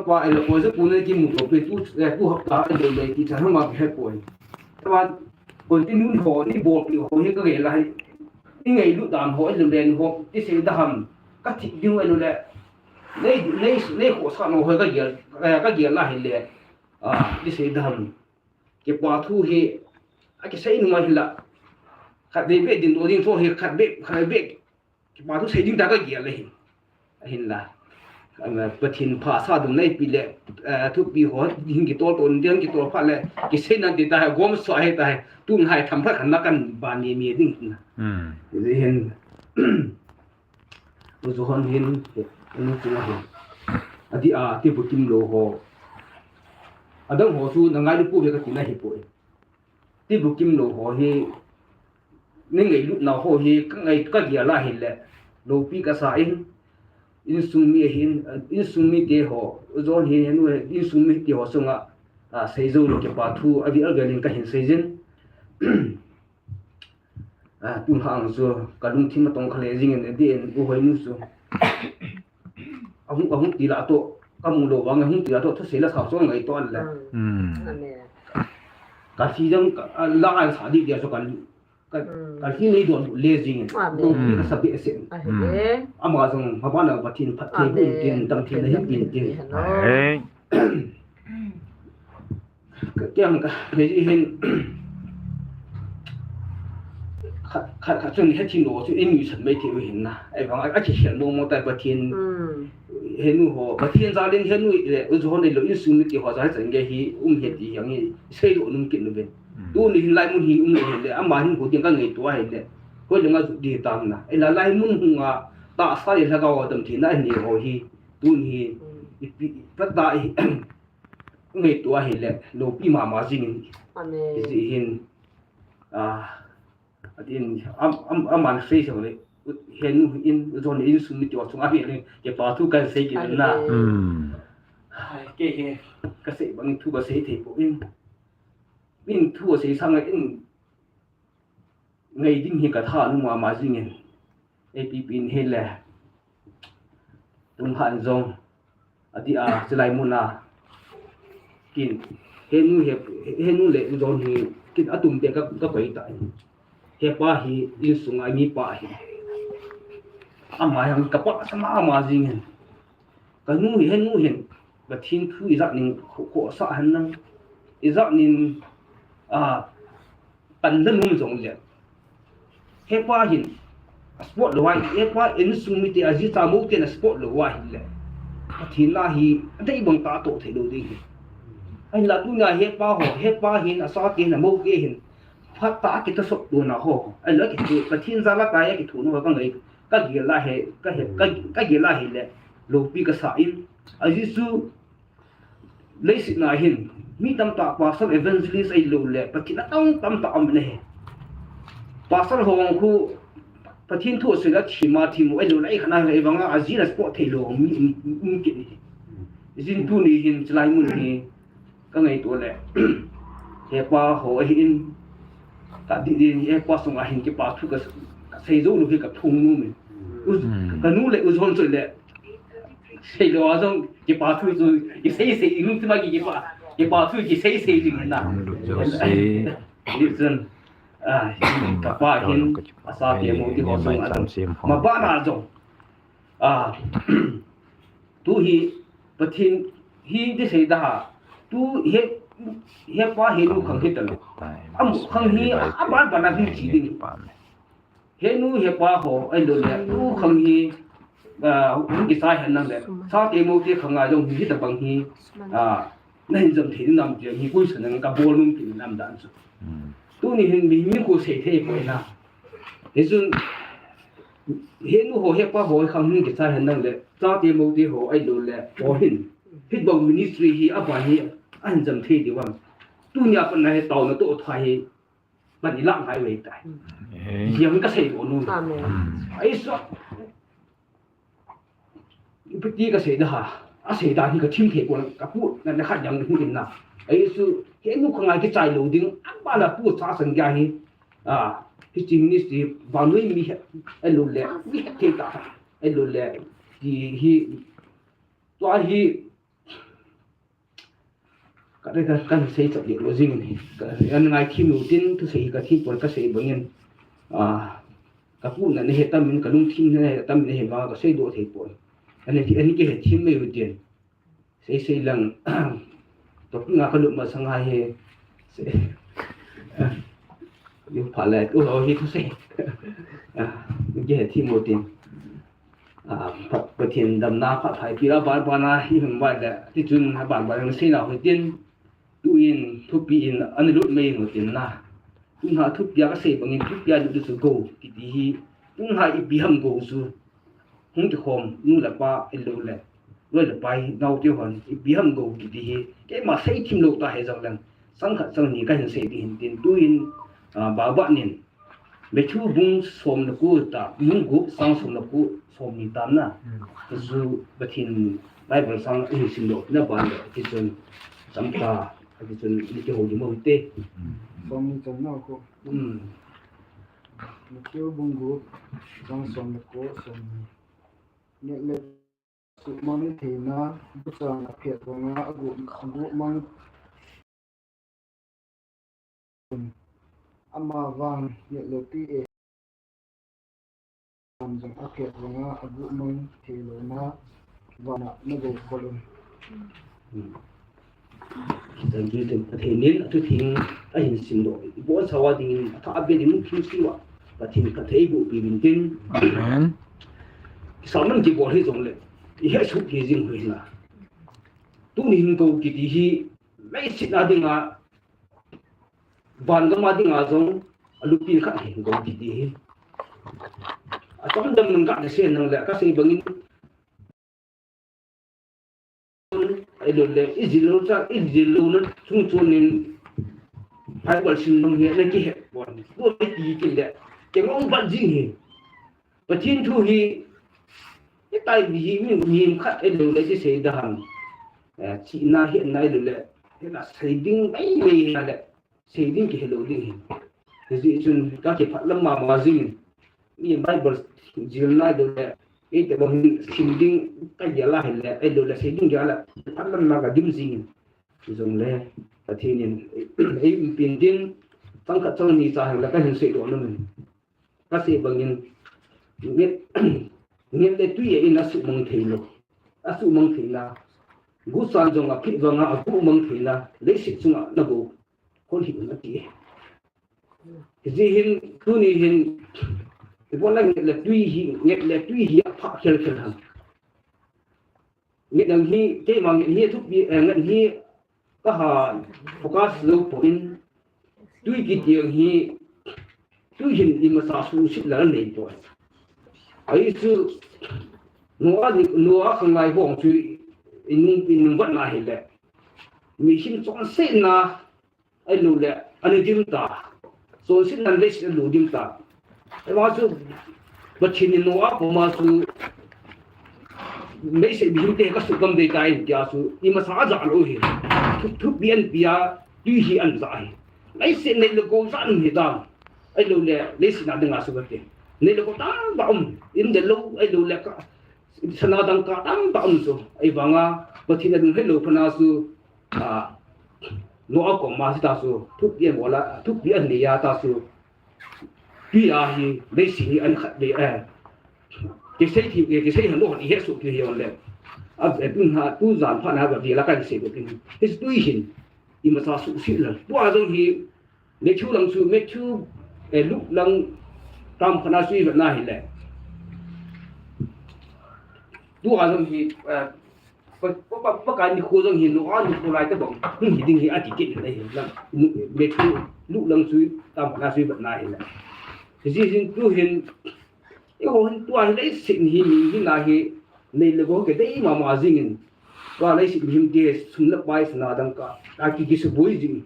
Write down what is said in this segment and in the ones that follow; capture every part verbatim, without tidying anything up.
Pa, elo ko je ku ne ki mu ko pe tu, eh, tu hapta elo le ki cha ma he ko. Tama continue ho ni bol pi ho hi ka ge la hi. Ni ngailut dan ho elo le ho ti sei da ham. Ka thi ding elo le. Nei, nei, nei ko sa no ho ka ge, eh, ka ge la hi le. Ah, ti sei da ham. Kipa thu hi, a kisei nung a hin la. Khat vei vei din lo ding thu hi khat vei, khat vei. Kipa thu sei ding ta ka gel ahin. Ahin la. Ama Pathen pha sa dum nei pi le, eh, thupi ho, hin kitol ton, hin kitol pha le, kisei nan ti ta hai, gom so hai ta hai. Tun hai tham pha khan na kan ba ni mi ding na. Hmm. Hi hin. U John hin, anu chunga hin. Adeh a, ti bu kim lo ho. Adang ho chu na ngailu pu ve ka ti na hi poi. Ti bu kim lo ho hi, ni ngailut na ho hi, ka ngai ka gel a hin le. Lopi ka sa in, insung mi hin, insung mi te ho. U John hin, anu insung mi te ho sunga, a, sei jou lo kipa thu, a vi al vel in ka hin sei jin. A, tun hang chu ka lungthim a tong kha le jing in, a di in, u hoi nu chu. Ahung, ahung ti la to, ka mu lo vang, ahung ti la to, thusei la sa chu ngai to an le. Hmm. Amen. Ka si jang, ka, a, la an sa di dia chu ka, ka, Hmm. ka si nei don le jing in. Amen. Don pi ka sa be sen. Amen. Ama jong, ma ba na ba tin phat thei bu tin, dam thei na hin tin tin. Amen. Ka kiang ka, hei hin, khat, khat, khat chun he thin lo chu in nuisat mai thei u hin na. Ei vang, a, a chi hian mo mo tai Pathen. Hmm. He nu ho, Pathen jal in he nu le, u jo nei lo insung mi ti ho jal chan ge hi, um he ti hiang hi, sei lo nung kin nu ben. Hmm. Tuni hin lai mun hin um le, ama hin ho ding ka ngei tua he le. Hoi le nga ju di tam na. Ei la lai mun hu nga, ta sa le la ga wa dam thi na ni ho hi. Tuni hi, Hmm. i pi, i pat da i, Ngei tua hi le, lopi mama jing in. Amen. Hi jeh hin, a, a din, am, am, aman sei sei le, he nu in, u John in sum mi tua chung a hi le, kipa thu kan sei kin na. Amen. Hmm. Ai, kei hi, ka sei bang thu ka sei thei poi. Min thu a sei sang in, Ngai ding hi ka tha nu mama jing in. A P P in hi le. Tung han jong. A di a, silai mun a. Kin. He nu he, he nu le jong hi. Kin a tum te ka, ka koi ta. He pa hi, insung a mi pa hi. Ama yang ka pa sa mama jing in. Ka nu hi, he nu hin, Pathen thu ijat nin kho, kho sa hen nang, ijat nin, a, pan da nung jong le. He pa hin, a support lo a, he pa insung mi te a ji cha mo te na support lo a hin le. Pathen la hi, a dei bang ta to thei lo ding hi. Ahin la tuna he pa ho, he pa hin, a sa te na mo te hin, phat ta ki ta sop tu na ho. Ahin la ki tu, Pathen jal a ka ya ki tu no ka ngai. Ka gel a hi, ka he, ka, ka gel a hi le, lopi ka sa in. A Jesu, leiset na hin, mi tamtah pastor evangelist ahilou le, Pathen a tang tamtah um le hi. Pastor ho khu, Pathen thu sila thima thimu ahilou le, ei khana hi, ei vanga a jina spot thei lou, mi, mi, mi kit ni. Jin tuni hin, chilai mun hi, Ka ngaito le. He pa ho ahin. Ka di di he pa sunga hin kipa thu ka, ka sei jou lou hi ka thung nom e. U, Hmm. ka nu le u John chu le. Sei lou a jong kipa thu chu i sei sei i lungthim a ki kipa. Kipa thu ki sei sei jing na. Lunglut jouse. Listen. Ah, ka pa hin asa te mo ti ho sung a jong. Ma ba na jong. Ah. Tu hi Pathen hi ti sei da ha. Tu he, he pa he nu khang hi ta lo. Amu khang hi a ban ban a hin chi ding. He nu he pa ho, ahilou le, tu khang hi, ah, hung kichai hen lang le. Sa te mo te khang a jong hi ta bang hi, ah, na hin jam thei nam ti hi koi sa nang ka bol nung ti nam dan chu. Hmm. Tuni hin mi, mi ko sei thei poi na. Hichun, he nu ho, he pa ho, khang hin kichai hen lang le, chate mote ho, ahilou le, ho hin. Hibang ministry hi, aban hi, ahin jam thei diu ham. Tunia pat na hi, taona toh tha hi, ban i lah ngai uve tai. Amen. Jeng ka sei bou nu. Amen. Ahi chu. Ipi ti ka sei da ha, a sei dan hi ka thim thei pon, ka pu na, na khat jang hung in na. Ahi chu, he nu khang a kichai lou ding, a ba la pu cha sang ja hi, a, hi chi ministry, vannoi mi he, ahilou le, mi he thei ta, ahilou le, ti hi, tua hi, Ka, ka, ka sei chap lou jing in hi. Ka, an ngai thim lou tin, thusei hi ka thim pon ka sei bangin. Ah, ka pu na ne he tam in, ka lungthim na he tam in he ma ka sei do thei pon. Ani, ani ke he thim mai u tin. Sei sei lang. To nga ka lu ma sang ha he. Sei. Yu pha le, u ho hi thusei. Ah, ke he thim u tin. Ah, Pathen damna phat phai pi la ban ban a hi hung bai le, ti chun ha ban ban sei na hoi tin, tu in, thupi in, an lut mai no tin na. Tu na thupi a ka sei bangin thupi a lut chu go, kiti hi, tu na ipi ham go chu. Hung ti khom, nu le pa, i lo le, loi le pai, nau ti hon, ipi ham go, kiti hi, keima sei thim lou ta he jong leng, sang khat sang ni ka hin sei ti hin tin, tu in, ah, ba ba nin, Matthew bung som le ko ta, bung gup chang som le ko som ni tam na. Hmm. Chu Pathen Bible chang i sim doh na ban le, ti chun cham ta, ti chun ni ke ho di mo te. Som ni chang na ko. Hmm. Matthew bung gup chang som le ko som ni. Neh le Suhmang theina, guchan aphet vanga agu, agu mang. Ama vang neh le tui e. Am jong aphet vanga agu mang thei louna, vana na go kolun. Hmm. Thank you, Pathen in athutheng ahin simdoh. Ibon sawa dingin atha abe ding mu kim siwa. Pathen ka thei bu pi bin tin. Amen. Kisaman kibol hi jongle, i he suk hi jing hui na. Tuni hin ko kiti hi, leiset a dinga, van gam a dinga jong, alupin khat hi ko kiti hi. Atam dam nang ka se nang le, ka sei bangin, Ahilou le, i jil lou cha, i jil louna chung chun in, Bible sim nung hi, na kihe pon. Ko le ti kile, kei ngong bat jing hi. Pathen thu hi, i tai bi hi, mi, mi khat ahilou le, ti sei da ham. Eh, chi na hi na ahilou le, hi na sei ding mai mai na le. Sei ding kihe lou ding hi. Hijeh chun ka kiphatlam mama jing in. Mi Bible jil nai dou le. Eite bang hin sim ding ka gel a hile. Ahilou le sei ding gel a. Phatlam ma ka dim jing in. Jongle. Pathen in. Ei um pin din. Chang khat chang ni cha hile ka hin sei doh nom in. Ka sei bangin. Nget, nget le tui e in asuhmang thei lou. Asuhmang theina. Guchan jong aphet vanga aguhmang theina. Leiset chunga na go. Hol hi un ati. Hijeh hin tuni hin, ibon la nget le tui hi, nget le tui hi apha khel khel ham. Nget dang hi, keima nget hi thupi, eh, nget hi ka ha focus lou pon, tui kiti ang hi, tui hin imacha suhset la nei poi. Ahi chu, Noah ni, Noah khanglai bong chu inung, inung vat na hile. Mihem chonsetna, Ahilou le, ana dim ta. Chonsetna leiset a lu dim ta. Ahivang chu, Pathen in Noah koma chu, leiset mihem te ka sugam dei ta in tia chu, imacha aja lou hi. Thu, thupi an pia, tui hi an ja hi. Leiset nei le gou ja um hi dan. Ahilou le, leiset na dinga chu ka ti. Nei le gou tam ba um, in de lou, ahilou le ka, sana dangka tam ba um chu. Ahivanga, Pathen a ding hei lou phana chu, a, Noah koma chu ta chu, thupi an bol a, thupi an nei a ta chu, tui a hi, leiset hi an khat ve, eh, kisei thi, kisei han lo han i he suh ki hi on le. A, eh, tu na, tu jan pha na ga vi la kan sei ko tin. Hi tui hin, imacha suhset la. Tua jong hi, Matthew lang chu, Matthew, eh, Luke lang tam khat na chu i vet na hile. Tua jong hi, eh, Pa, pa, pa, Pakai nikho jong hi Noah nikho lai tabang. Hung hi ding hi ati kit le hi lang. Nu, Matthew, Luke lang chu tam khat na chu i vet na hile. Hijeh hin tu hin, eiho hin tua hi leiset hi mi hi na hi, nei le gou kidei mama jing in. Tua leiset mihem te sum le pai sana dangka, a ki, kisuboi jing.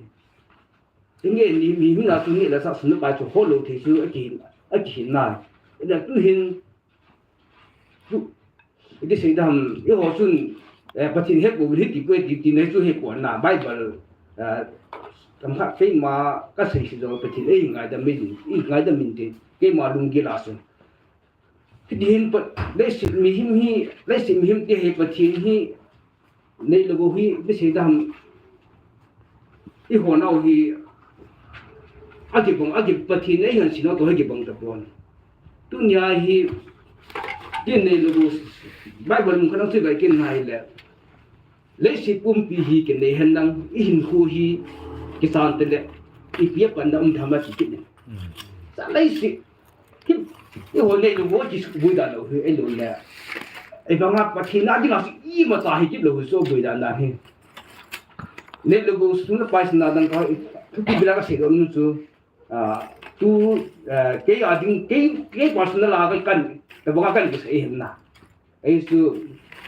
Inge ni mi, mi na tu ni la sa sum le pai chu hol lou thei chu a ki, a kihin na. Ina tu hin, tu, i ti sei dam, eiho chun, eh, Pathen he ko, he ti ko, ti, ti nei chu he ko na, Bible, eh, tam khat keima ka sei sei jong Pathen ei ngaidam min, ei ngaidam min te, keima lunggel a chu. Hiti hin pa, leiset mihem hi, leiset mihem te hi Pathen hi, nei le gou hi, ti sei dam, i ho nau hi, a kibang, a ki Pathen ei ngan si nau to hi kibang ta pon. Tunia hi, kin nei lu, Bible mun khanang si vai kin nai le. Leiset pumpi hi kin nei hen nang, i hin khu hi, kisan te le, i pia pan da um tham a ki kin. Sa leiset, Hi, i ho nei lu bo ki su bui da lo hi, ei lo le. Ei banga Pathen a dinga su i ma ta hi ki lo su bui da na hi. Nei lu bo su na pai su na dang ka, tu ki bila ka se lo nu su. Ah, tu, eh, kei a ding, kei, kei personal a ka kan, ka banga kan ki se hin na. Ei su,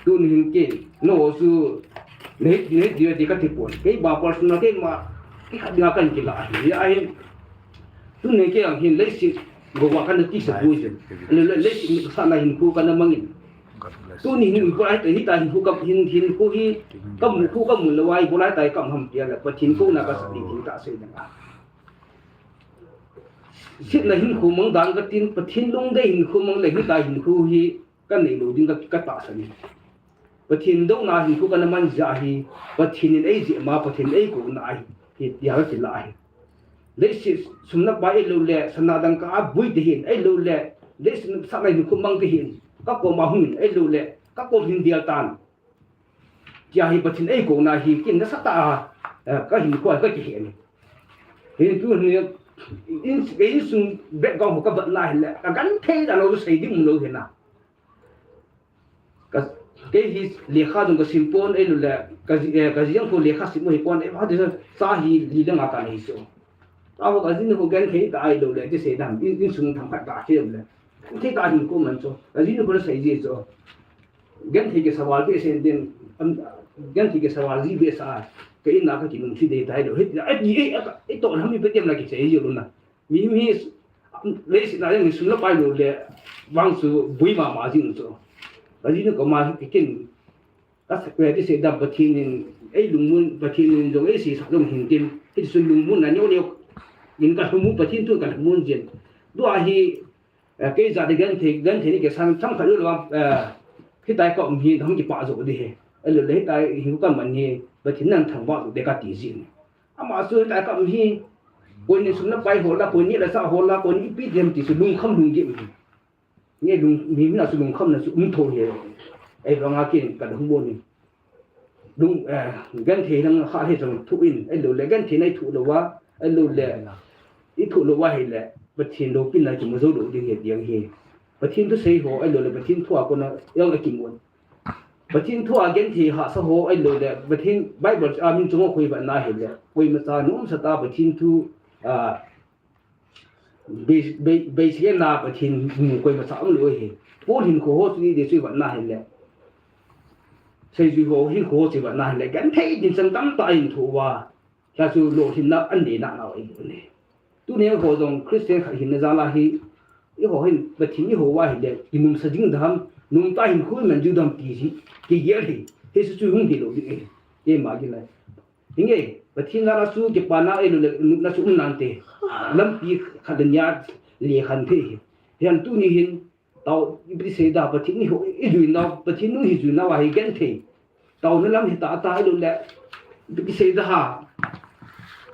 tuni hin kei, no su, nei, nei, di, di ka ti pon. Kei ba personal kei ma, kei khat dinga kan ki la hi, a hin. Tuni kei ang hin leiset, go wa kan ti sa bu jin. Le, le, leiset ni sa na hin khu kan mangin. Tuni hin ko ai te hi ta hin khu ka hin, hin khu hi, ka mu khu ka mu le wai, bo lai ta ka ham tia le, Pathen ko na ka sa hin ta se na. Sit na hin khu mang dang ka tin, Pathen lungdei hin khu mang le hi ta hin khu hi, Ka nei lo ding ka, ka tahsan. Pathen douna hin khu kana man jia hi, Pathen in ei jih ma, Pathen ei kouna ahi, hi tia ka kila ahi. Leiset sum le pai ei lo le, sana dangka a bui te hin, ei lo le, leiset sum le pai hin khu mang te hin, ka koma hung in, ei lo le, ka kom hin dial tan. Tia hi Pathen ei kouna hi, kin nasatah a, eh, ka hin khu ka kihe ni. Hin tu hin, in, in sung background ho ka vat na hin le, ka kan thei da lo sei ding lo hin na. Ka, kei hi lekha jong ka sim pon, ei lo le, ka ji, eh, ka ji jong khu lekha sim hi pon, ei, ha, ti sa, sa hi li le nga ka nei so. Ta ho ka ji ni ho genthei ta ei lo le, ti sei dam, in, in sung thang khat ta ke le. Thei ta hin ko man so, ka ji ni ho le sei ji so. Genthei ke sawal be sen din, am, genthei ke sawal ji be sa, ka in na ka ki nung si de ta ei lo. Hei, ei, ei, ei, to na mi pe tem na ki sei ji lo na. Mi, mi, leiset na jong mi sum le pai lo le, vang chu bui mama jing chu. Ka ji ni koma hi kin, ka sa kwe ti sei dam Pathen in, ei lungmon, Pathen in jong ei sei sa jong hin tin, hi chu lungmon na neo neo, in ka lungmon Pathen thu ka lungmon jin. Tua hi, eh, kei ja de genthei, genthei ni ke san, sam kha lo, eh, hitai ka um hi, hung kipa jo de he. Ei lo le hitai hi ka man hi, Pathen nan thangvah de ka ti jin. Ama chu hitia ka um hi, koi ni sum le pai ho la, koi ni la sa ho la, koi ni ipi dem ti chu lungkham lunggim hi. Nge lung, mi, mi na chu lungkham na chu um tho hi. Ei banga kin ka lung bo ni. Lung, eh, genthei nang kha he jong thu in, ei lo le genthei nei thu lo wa, ei lo le. I thu lo wa hi le, Pathen loupina ki mo jo lo ding he diang hi. Pathen thusei ho, ei lo le Pathen thu a kona, ei lo le ki mo. Pathen thu a genthei hahsa ho, ei lo le, Pathen Bible a min chung a koi vat na hi le, koima cha nom sa ta Pathen thu, a, bei, bei, bei se na Pathen mu koima cha um lo hi. Paul hin kho ho chu ni de chu vat na hi le. Sei ju ho hin kho ho chu vat na hi le, genthei din chang tam ta in thu wa. Hia chu lolhinna an neina nau ahi bou ahi. Tuni ho jong Christian khat hinna jal a hi, eiho hin Pathen eiho uva hile, kinumsa jing ding ham, nomtah a hinkho iman jiu ding ham ti hi, kigel ahi. Hiche chu hung hilou ding ahi. Keima gel a. Hinge, Pathen jal a chu kipana ahilouleh, nopna chu um nante. Lampi khat le ni a lekhan thei ahi. Hijeh chun tuni hin, Tao, ipi ti sei ding, Pathen eiho, ijui nau, Pathen nung hijui nau a hi genthei. Taona lam hi tah tah ahilouleh, ipi ti sei ding,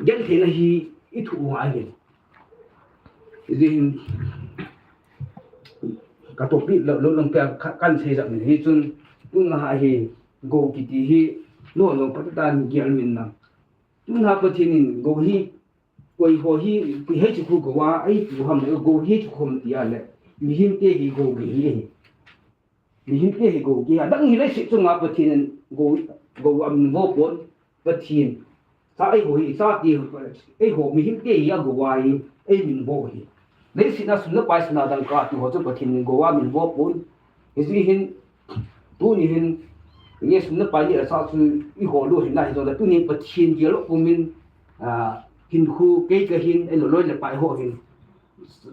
gentheina hi ithoh u ngai ahi. Hijeh hin, ka topic lo, lo lang pia ka, kan sei jat min hi chun, tun a hi, gou kiti hi, lo lo phat tan gel min na. Tun a Pathen in gou hi, Koi ho hi, hiche khu gou a, ei tu ham le, gou hi chu khom tia le. Mihem te hi gou gei hi. Mihem te hi gou gei. Adang hi leiset chunga Pathen in gou, gou amin vo pon. Pathen. Sa eiho hi, sa ti, eiho mihem te hi a gou a hi, eimin vo hi. Leiset a sum le pai sana dangka ti ho chu Pathen in gou amin vo pon. Hijeh hin, tuni hin, nge sum le pai ni a sa chu eiho lou hin na hijongle, tuni Pathen gel lou pumin, a, hinkho kei kahin, eilou loi le pai ho hin.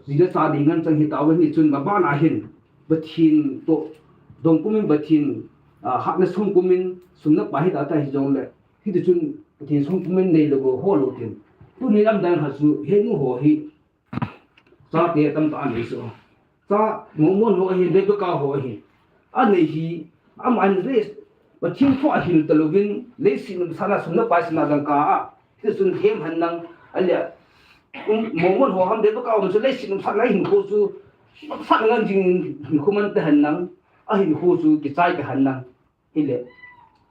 Ji le cha ding ngen chang hi tao hin chun ma bana hin, Pathen toh, dong pumin Pathen, a, hatna sung pumin, sum le pai hi tah tah hijongle, hiti chun Pathen sung pumin neilou ho lou tin. Tuni lam dan ha chu, henu ho hi, Chate tamtah anei chu. Cha, Mormon ho ahi, Rebecca ho ahi. Anei hi, amahin le, Pathen thu ahil talouvin, leiset a sum le pai sana dangka a, Hichun hem hen lang, ahile, um, Mormon ho ham Rebecca um chu leiset um sat na hinkho chu, sat ngan jing hinkho man ta hen lang, ahinkho chu kichai ta hen lang. Hile,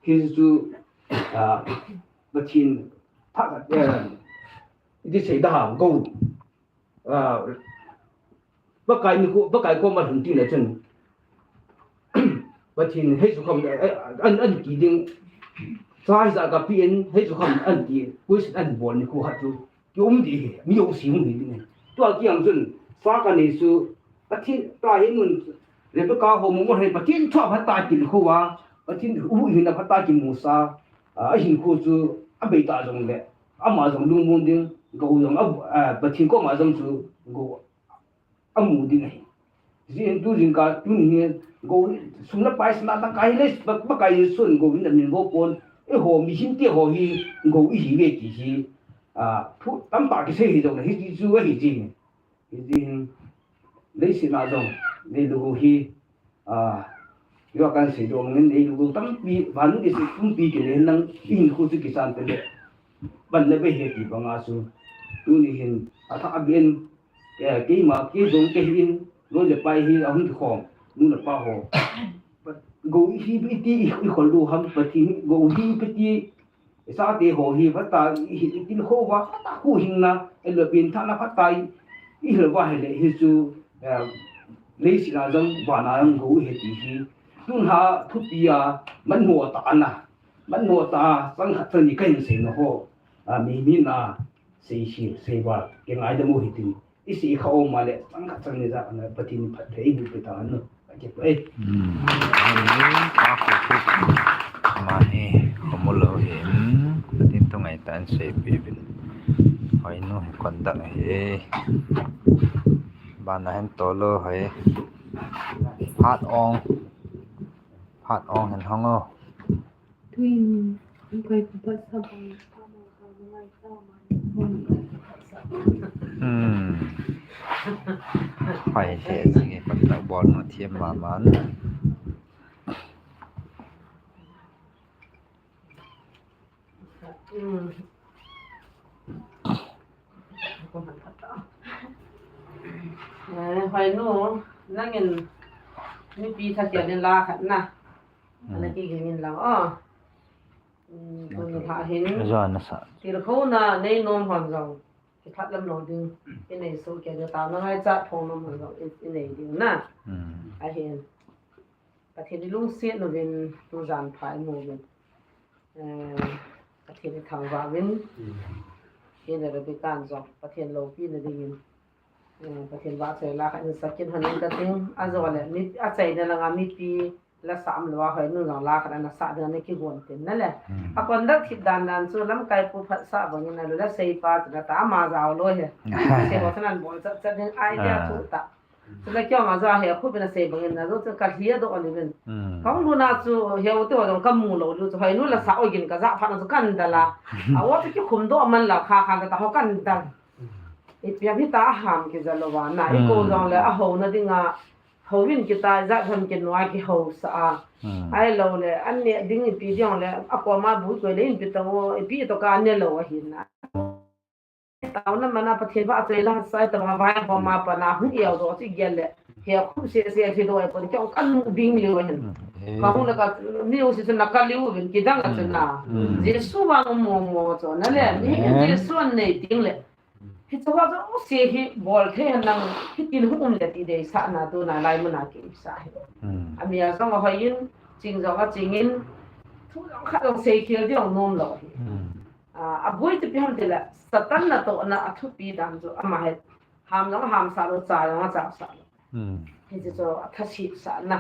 hichu, ah, Pathen pha, eh, iti sei da ham, gou. Ah, Pakai nikho, Pakai koma lhun teng le chun. Pathen hichu kham, eh, an, an ti ding. Cha hijat kapen, hichu kham an ti. Question an bol nikho khat chu. Kium ding ahi, mi jouse hung hi ding ahi. Tua kiang chun, cha kanei chu, Pathen, tua hi mun, Rebecca ho Mormon ho hi Pathen thu aphatah a kilhou a, Pathen huhhingna phatah a kimusah, a, ahinkho chu abei ta jongle, ama jong lungmong ding, gou jong a, a, Pathen koma jong chu gou amu ding ahi. Hijeh in tu jingkah tuni hin gou hi sum le pai sana tah kahi le, Pakai Jesun gou hin amin gou pon, eiho mihem te ho hi gou ihiuve ti hi, a, thu tamtah kisei hi jongle hiche chu ahi jin. Hijeh in leiset a jong neilou gou hi, a, Tua kahin sei dong in, neilou gou tampi, van ni si pumpi kinei lang, ihinkho chu kisan tele. Ban le bei hi ti banga chu. Tuni hin, athah a ben, eh, keima, kei jong kahin, loi le pai hi ahung kikhom, nu le pa ho. Gou hi ipi ti, i, ikhol diu ham, Pathen, gou hi ipi ti, Chate ho hi phatah a ihi, itilkhou va phatah a huhhingna, eiho pengthahna phatah a ihil uva ahile hichu, eh, leiset a jong vana jong gou ahi ti hi. Tun ha thupi a, manmo tah a na, manmo tah a, chang khat chang ni kahin seina ho, a, mi, mi na, sei hi, sei va, kingaidam u hitin. Isei kha um le, chang khat chang ni jat a Pathen in phatthei eiboh peh tahen. Ka kipah e. Hmm. Amen. Ka kipah e. Ama hi, khomu lou hin, Pathen thu ngaitah in seipeh uvin. Hoinu hi conduct ahi. Bana hin tolo hi. Phat ong. Phat ong hin hong o. Tuin, ang kai pupatsa bang. Hmm. Pai le, sige, conduct bol ma thiam maman. Hmm. Eh, hoinu, nangin mipi thakial in la khat na. Hmm. Ana kiging in lang, oh. Hmm, tuni lha hin. Ajo nasa. Tilkhouna nei nom hon jong. Kiphat lam lou ding. Inei soh kei ding, taona ngaichat phong nom hon jong. I, inei ding na. Hmm. Ahin. Pathen ilungset uvin, tujan pha imu uvin. Eh, Pathen ithangvah uvin. Hmm. Hile Rebecca in jong, Pathen loupina dingin. Eh, Pathen vahchoi la khat in sa kit hon in kating, ajole, mi, achaina langa mipi, la sam lou a hoinu jong la khat ana sa ding ana kigon tin na le. Hmm. A conduct thip dan dan chu lamkai pu phatsah bangin a lu la seipa chu na ta ama jao lou he. Sei ho thanan bol chat chat ding idea thu ta. Chu la kiong a ja he khu bin a sei bangin na chu ka hia do ni bin. Hmm. Ka hung lu na chu he u te ho jong ka mu lou lu chu hoinu la sa o gin ka ja phat na chu kan da la. A o chu kikhum do man la kha kha ta ho kan da. Ipi a hi ta ham kija lou va na, i ko jong le a ho na dinga, ho hin kita, jat ham kinua kiho sa a. Hmm. Ai lou le, an ne ding ipi ding le, a koma bui koi le in pi to, ipi to ka ne lou ahi na. Taona mana Pathen vahchoi la sa ta ma vai ho ma pa na hu iau do chi gel le. He khu se se thi do ai pon kyong kan bing liu hin. Hmm. Ka hu na ka, ni u si na ka liu vin kidang a chu na. Hmm. Jesu vang mo mo chu na le, ni Amen. Jesu an nei ding le. Hiche ho jouse hi bol thei hen lang, hitin hung um le ti deisahna tuna lai muna kiumsa hi. Hmm. Ami a jong ahoi in, ching jong aching in, thu jong khat jong seikhel ding jong nom lou hi. Hmm. A, aboi chu ipi ham tile, Satan natohna athupi dan chu ama hi ham jong ahamsah lou, cha jong achausah lou. Hmm. Hiche chu athasepsahna.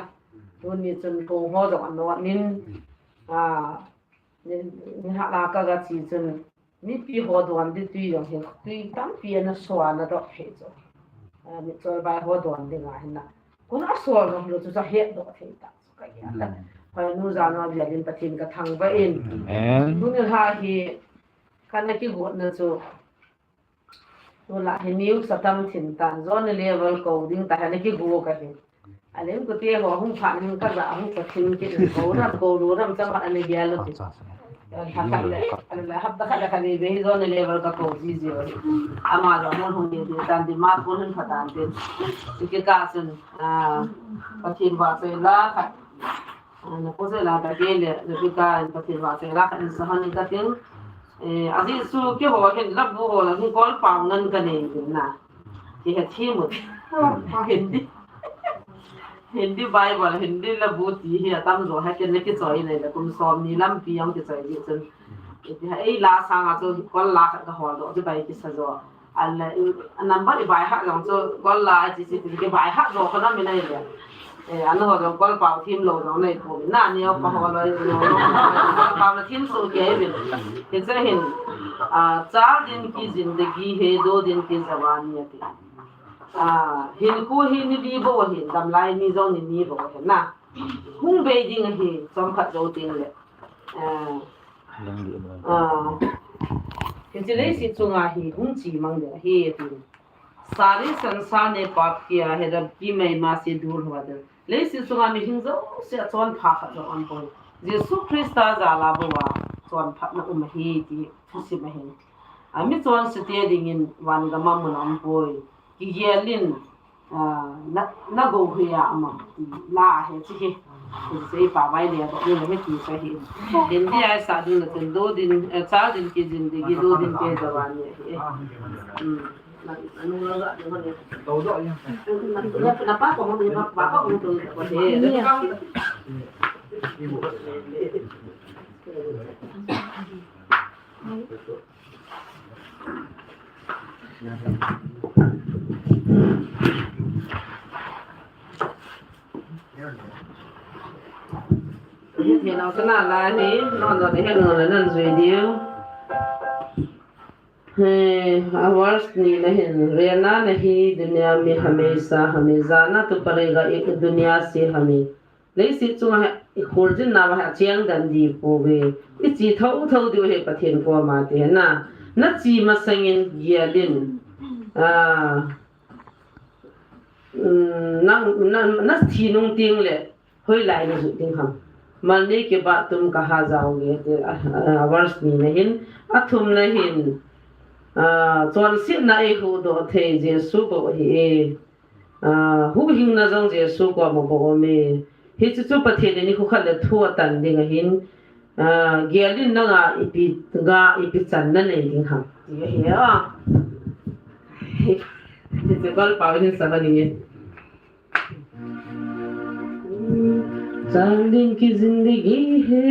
Tuni chun thong ho jong anot in, a, ni, ni hat a kaga che chun, mipi ho don ding tui jong hi, tui tampi ana suan adoh thei chu. A, mi cholbai ho don ding ahi na. Kona suan jong lou chu cha hetdoh thei ta chu ka gel a. Mm. Hoinu jana bial in Pathen ka thangvah in. Amen. Tuni lha hi, kana kigotna chu. Tula hi news atam thin tan, zone level ko ding ta hi ana kigo ka hi. Alen kute ho hung phat ning ka ja hung ka thin kit ko ram ko lu ram chang ana gel lo ti. Hapta khat le khat le khat le khat le ve hi jong ni level ka ko ji ji. Ama jong hung hung ni di tan di ma ko hun pha tan di. Ki ka sun, ah, Pathen vahchoi la khat. Ah, na ko se la ka ke le, na ki ka Pathen vahchoi la khat in sa han ka tin. Eh, a Jesu keiho hin la bu ho la hin kol pau ngan ka nei din na. Kihe thim u. Hindi. Hindi Bible, Hindi la bu ti hi atam jo ha ken le kichoi nei le kum som ni lampi jong kichoi ji chun. Iti ha ei la sanga chu kol la khat ka hol doh chu bai kisa jo. A le, a number i bai ha jong chu kol la chi chi ti ki bai ha jo ko na mi nei le. Eh, an ho jong kol pau thim lou jong nei pu na ni o pa ho loi jong kol pau na thim su ke bin. Hiche hin, ah, chal din ki zindagi hai, do din ki jawani ati. Ah, hinkho hi ni li bou ahin, damlai ni jong ni ni bou ahin na. Hung bei ding ahi, chomkhat jou teng le. Ah, ah, hiche leiset chunga hi hung chemang ding ahi, ati. सारे संसार ने पाप किया है, रब की महिमा से दूर हुआ है. Leiset chunga mihing jouse a chonpha khat jong umpoi. Jesu Christa jal a bou a chonphatna um ahi ti thusim ahin. A mi chonse te dingin vangam a mun umpoi. Kigel in, ah, na, na go hoi a ama ti la he chi he. Ti sei pa vai le ko ni he ti sa hi. Din ti ai sa dun na tin do din, eh, chal din ki zindagi do din ki jawani ahi. Hmm. He nau kana la hi, non non he nau la nan jui diu. He, a verse ni na hin, रहना नहीं दुनिया में हमेशा हमें, जाना तो पड़ेगा एक दुनिया से हमें. Leiset chunga hi, i kholjin na va hi, a cheng dan di pouve. I chi thotho diu hi Pathen koma ti hi na. Na chi masangin gel in. Ah, um, na, na, na thi nung teng le. Hoilai na jot ding ham. मरने के बाद तुम कहाँ जाओगे? Ti, a, a, verse ni na hin, a thum na hin, a, chonsetna eihuhdoh thei Jesu bou ahi e. A, huhhingna jong Jesu koma bou um e. Hichu chu Pathen in nikho khat le thu atan ding ahin, a, gel in nanga ipi, nga ipi chan na nei ding ham. Ti ahi a. Hichu Bible pao hin sa ba ding e. चार दिन की जिंदगी है।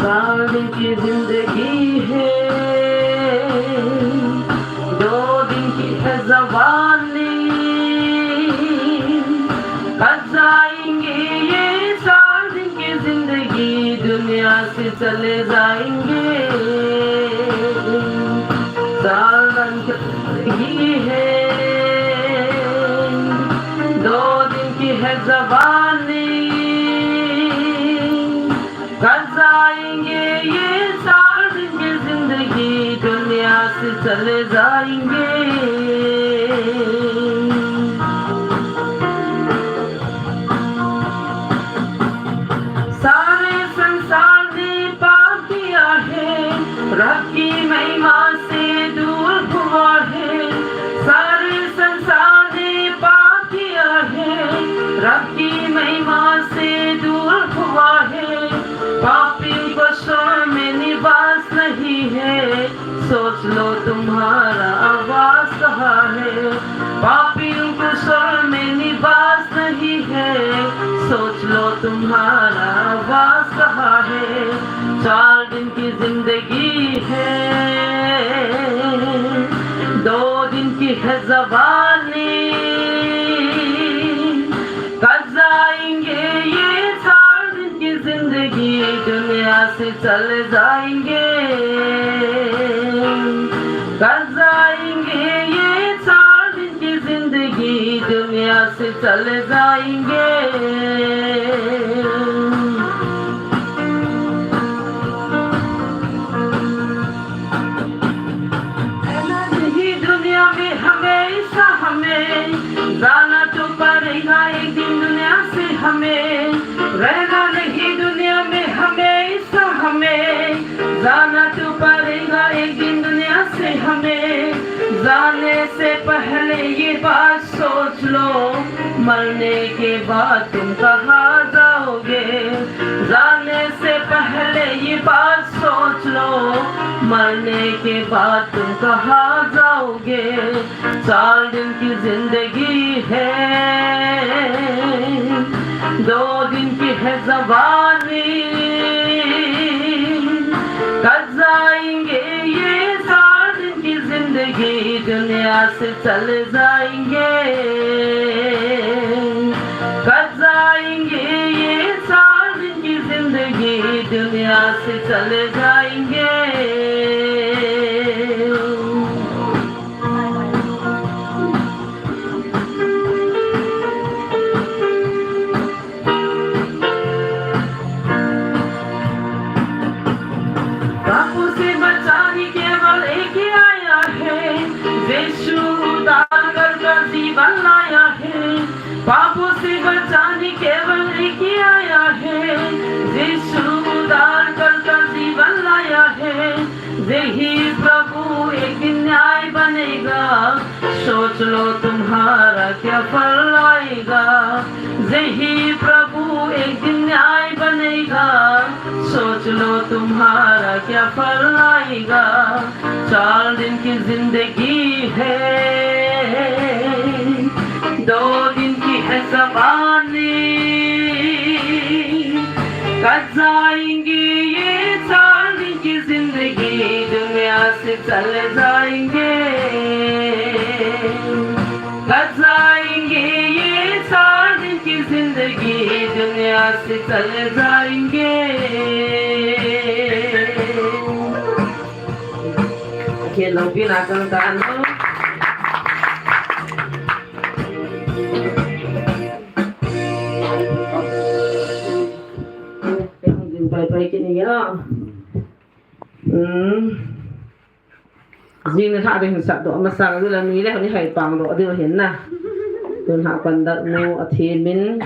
चार दिन की जिंदगी है, दो दिन की है जवानी, कब जाएंगे ये चार दिन की जिंदगी, दुनिया से चले जाएंगे. चार दिन की जिंदगी है, दो दिन की है जवानी, कब जाएंगे ये चार दिन की जिंदगी, दुनिया से चले जाएंगे. सारे संसार ने पाप किया है, रब की महिमा से दूर हुआ है. सारे संसार ने पाप किया है, रब की महिमा से दूर हुआ है. पापियों को स्वर्ग में निवास नहीं है, सोच लो तुम्हारा पापियों के स्वर में निवास नहीं है, सोच लो तुम्हारा वास कहाँ है। चार दिन की जिंदगी है, दो दिन की है जवानी। कब जाएंगे ये चार दिन की जिंदगी, दुनिया से चले जाएंगे। कब जाएंगे ये चार दिन की जिंदगी, दुनिया से चले जाएंगे। रहना नहीं दुनिया में हमेशा हमें, जाना तो पड़ेगा एक दिन दुनिया से हमें। रहना नहीं दुनिया में हमेशा हमें, जाना तो पड़ेगा एक दिन दुनिया से हमें। जाने से पहले ये बात सोच लो, मरने के बाद तुम कहाँ जाओगे? जाने से पहले ये बात सोच लो, मरने के बाद तुम कहाँ जाओगे? चार दिन की जिंदगी है, दो दिन की है जवानी। कब जाएंगे ये चार दिन की जिंदगी, दुनिया से चले जाएंगे। कब जाएंगे ये चार दिन की जिंदगी, दुनिया से चले जाएंगे। पापों से बचाने केवल एक ही आया है, यीशु उद्धार कर कर जीवन लाया है। पापों से बचाने केवल एक ही आया है, यीशु उद्धार कर कर जीवन लाया है। यही प्रभु एक दिन न्याय बनेगा, सोच लो तुम्हारा क्या फल आएगा। यही प्रभु एक दिन न्याय बनेगा, सोच लो तुम्हारा क्या फल आएगा। चार दिन की जिंदगी है, दो दिन की है जवानी। कब जाएंगे ये चार दिन की जिंदगी, दुनिया से चले जाएंगे। कब जाएंगे ये चार दिन की जिंदगी, दुनिया से चले जाएंगे। Okay, lungpi na kang ka ano. Pai pai kini ya. Hmm. Jing ni lha ding hin sat doh masa, jing le ni le ni hai pang doh ding hin na. Tun ha conduct nu a thimin,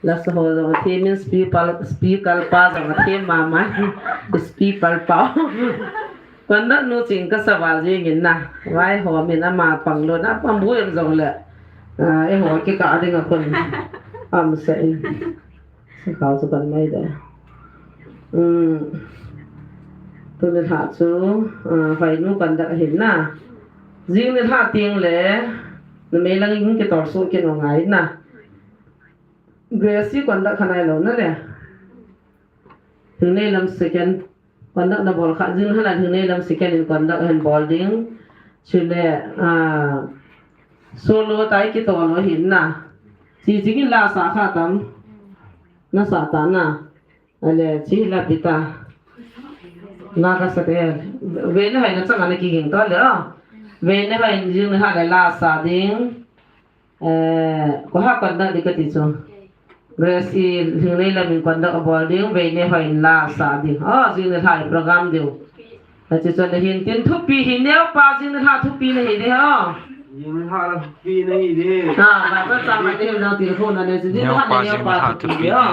la sa ho jong a thimin, speaker, speaker pa jong a thim mama. Speaker pa. Conduct nu ching ka sa val jing in na. Vai ho min ama pang lou na, pang bu em jong le. Ah, e ho ki ka ding a kon. Am sa in. Sakao chu kan mai de. Um, tuni lha chu, ah, Hoinu conduct ahin na. Jing ni lha teng le, numei lang in kitol soh kit u ngai na. Gracie conduct kha nai lou na le. Tuni lam second. Conduct na bol kha, jing lha la jing nei lam second in conduct ahin bol ding. Chule, ah, solo tai kitol u hin na. Chi jing in la sa kha tam. Na sa ta na. Ale, chi la pi ta. Na ka sa te. Ve ne hai na chang ana kiging to le, oh. Ve ne hai jing ha le la sa ding. Eh, ko ha conduct di kati chu. Gracie, jing nei lam in conduct abol ding, Veine hon la sa ding. Oh, jing nei lha program ding. Achu chu na hin tin thupi hi neo pa jing nei lha thupi na hi de ho. Jing nei lha thupi na hi de. Ha, ba ba sa ma de ho na ti ho na ne jing nei lha pa neo jing pa nei lha thupi thupi de ho.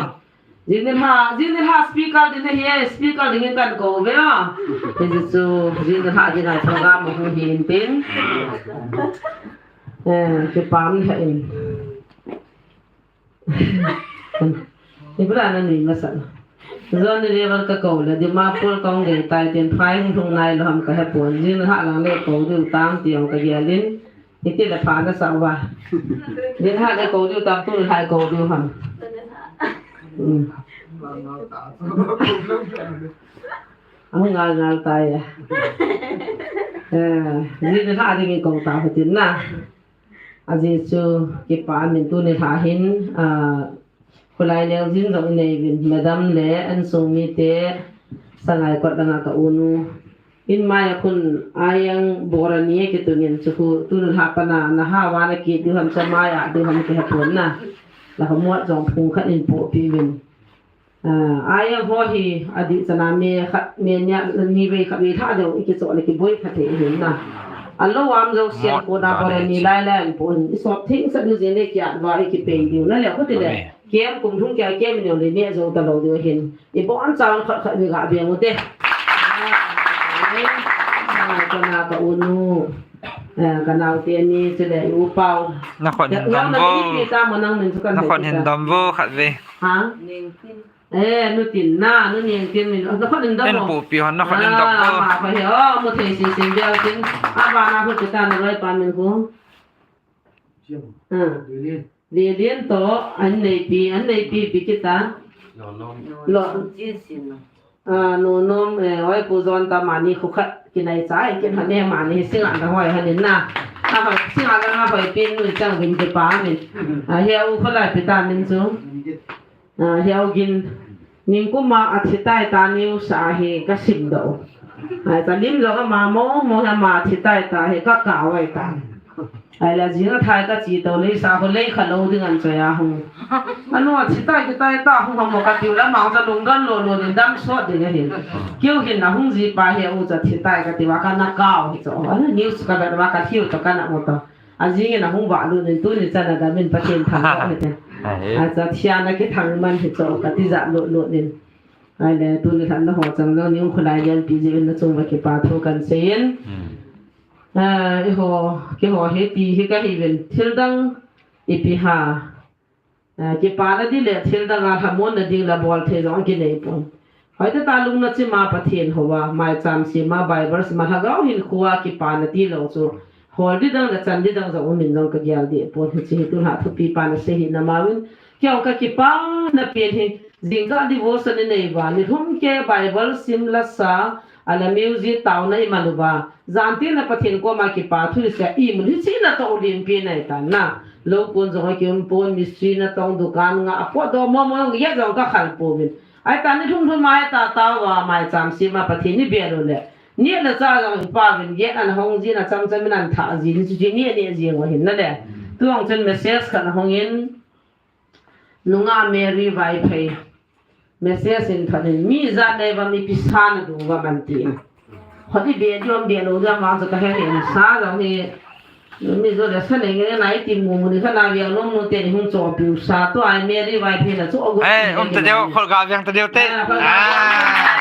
Jing nei lha, jing nei lha speaker ding nei hi, speaker ding in kan ko ve ho. Ti chu jing nei lha ding a program hu hin tin. Eh, kipah in. Ibra na ni masa. Johnny Lever ka ko le, Dimapur kong gei tai tin phai hung hung nai lou ham ka he pon. Jing ha lang le ko ding tang ti ong ka gel in. Hiti le pha na sa uva. Nilhah le kou diu tam, tunilhah kou diu ham. Hmm. Ahung ngal ngal tai a. Eh, ji nilhah dingin kou ta hitin na. Ajeh chu kipa min tunilhah hin, ah, Khulai Lengjin jong inei uvin, madam le insung mite, Sangaikot langa ka unu. In mai a khun Ayang Borani a kitungin chu khu tunilhah pana, na ha uva na kit diu ham, cha mai a diu ham kihe pon na. La ha muat jong phung khat in pohpi uvin. Ah, Ayang ho hi adih chana me khat, me nia, ni vei khat vei lha deu, i kichoh le kiboi kha thei hin na. A lo am jo sian ko na Borani lai lai an pon. I sop theng sat nu jing le kiat uva i kipei diu na le, khuti le. Kem kum thum kia kem neo le ne jo ta lou diu hin. I bon chaun khat khat ni ga beng u te. Ka na ka unu. Eh, ka nau te ni chule i u pau. Na khon hin dom vo. Na khon hin dom vo khat ve. Ha? Eh, nu tin na, nu ning tin min. Na khon hin dom vo. En pu pi hon na khon hin dom vo. Ah, ma pa he o, mu thei si sin bel tin. A ba na hu ta na roi pa min hu. Ah. Lilin to, an neipi, an neipi pi kita. Lo. Ah, nu nom, eh, oi pu jon ta mani khu khat, kinai chai, kin hane mani, singa na hoi hanin na. Ah, singa na hoi pin nu chang vin kipa min. Ah, he u khu lai pi ta min chu. Ah, he u gin. Ning kuma a thi tai ta niu sa hi ka sim do. Ai ta lim lo ka ma mo mo ha ma thi tai ta hi ka ka wai ta. Ai la jing a thai ka chi to lei sa ho lei kha lo ding an choi a hung. Anu a thi tai ki tai ta hung mo ka tiu la ma cha lung don lo lo ni dam so ding a hin. Kiu hin na hung ji pa hi u cha thi tai ka ti wa ka na kau hi cho. Anu news ka da wa ka thiu to ka na mo to. A jing in a hung va lu nin tuni chan a dam in Pathen thang lo hi te. A cha thia na ki thang man hi cho ka ti ja lo lo nin. Ai le tuni thang na ho chang lo ni u khulai lian pi ji in na chung va ki pa thu kan sei in. Ah, i ho, ki ho he ti hi ka hi vin. Thil dang ipi ha. Ah, kipa na di le thil dang a lhamon na ding la bol thei jong ki nei pon. Hoi ta ta lung na chi ma Pathen ho va, mai cham si ma Bible si ma lhagao hin khua kipa na ti lo chu. Hol di dang le chan di dang jong min jong ka gial di pon hi chi hi tu ha thupi pa na sei hi na ma win. Kio ka kipa na pen hi jing ka devotion ni nei va ni hum ke Bible sim la sa. Ala music tau na i maluva. Zantil na Pathen koma kipa thu sia i mun hi chi na to lim pi na i tan na. Lo kun jong ki um pon mistri na tong dukan nga apo do mo mo ya jong ka khal po vin. Ai ta ni thum thum mai ta ta wa mai cham si ma Pathen ni be lo le. Ni na cha jong pa vin ye an hong ji na cham cham nan tha ji ni chu ji ni ni ji wa hin na le. Tu hong chen message khan hong in. Nunga Mary Vaiphei. Message in thon in mi ja nei va mi pi sa na du va man ti. Khoti be di om be lo ja ma cha ka he he sa ja he. Mi jo le sa nei nge nai ti mu mu ni kha na via nom nu te ni hung cho piu sa to ai Mary Vaiphei na cho gu. Eh, um ta deu khol ga viang ta deu te. Ah, khol ga viang. Ah.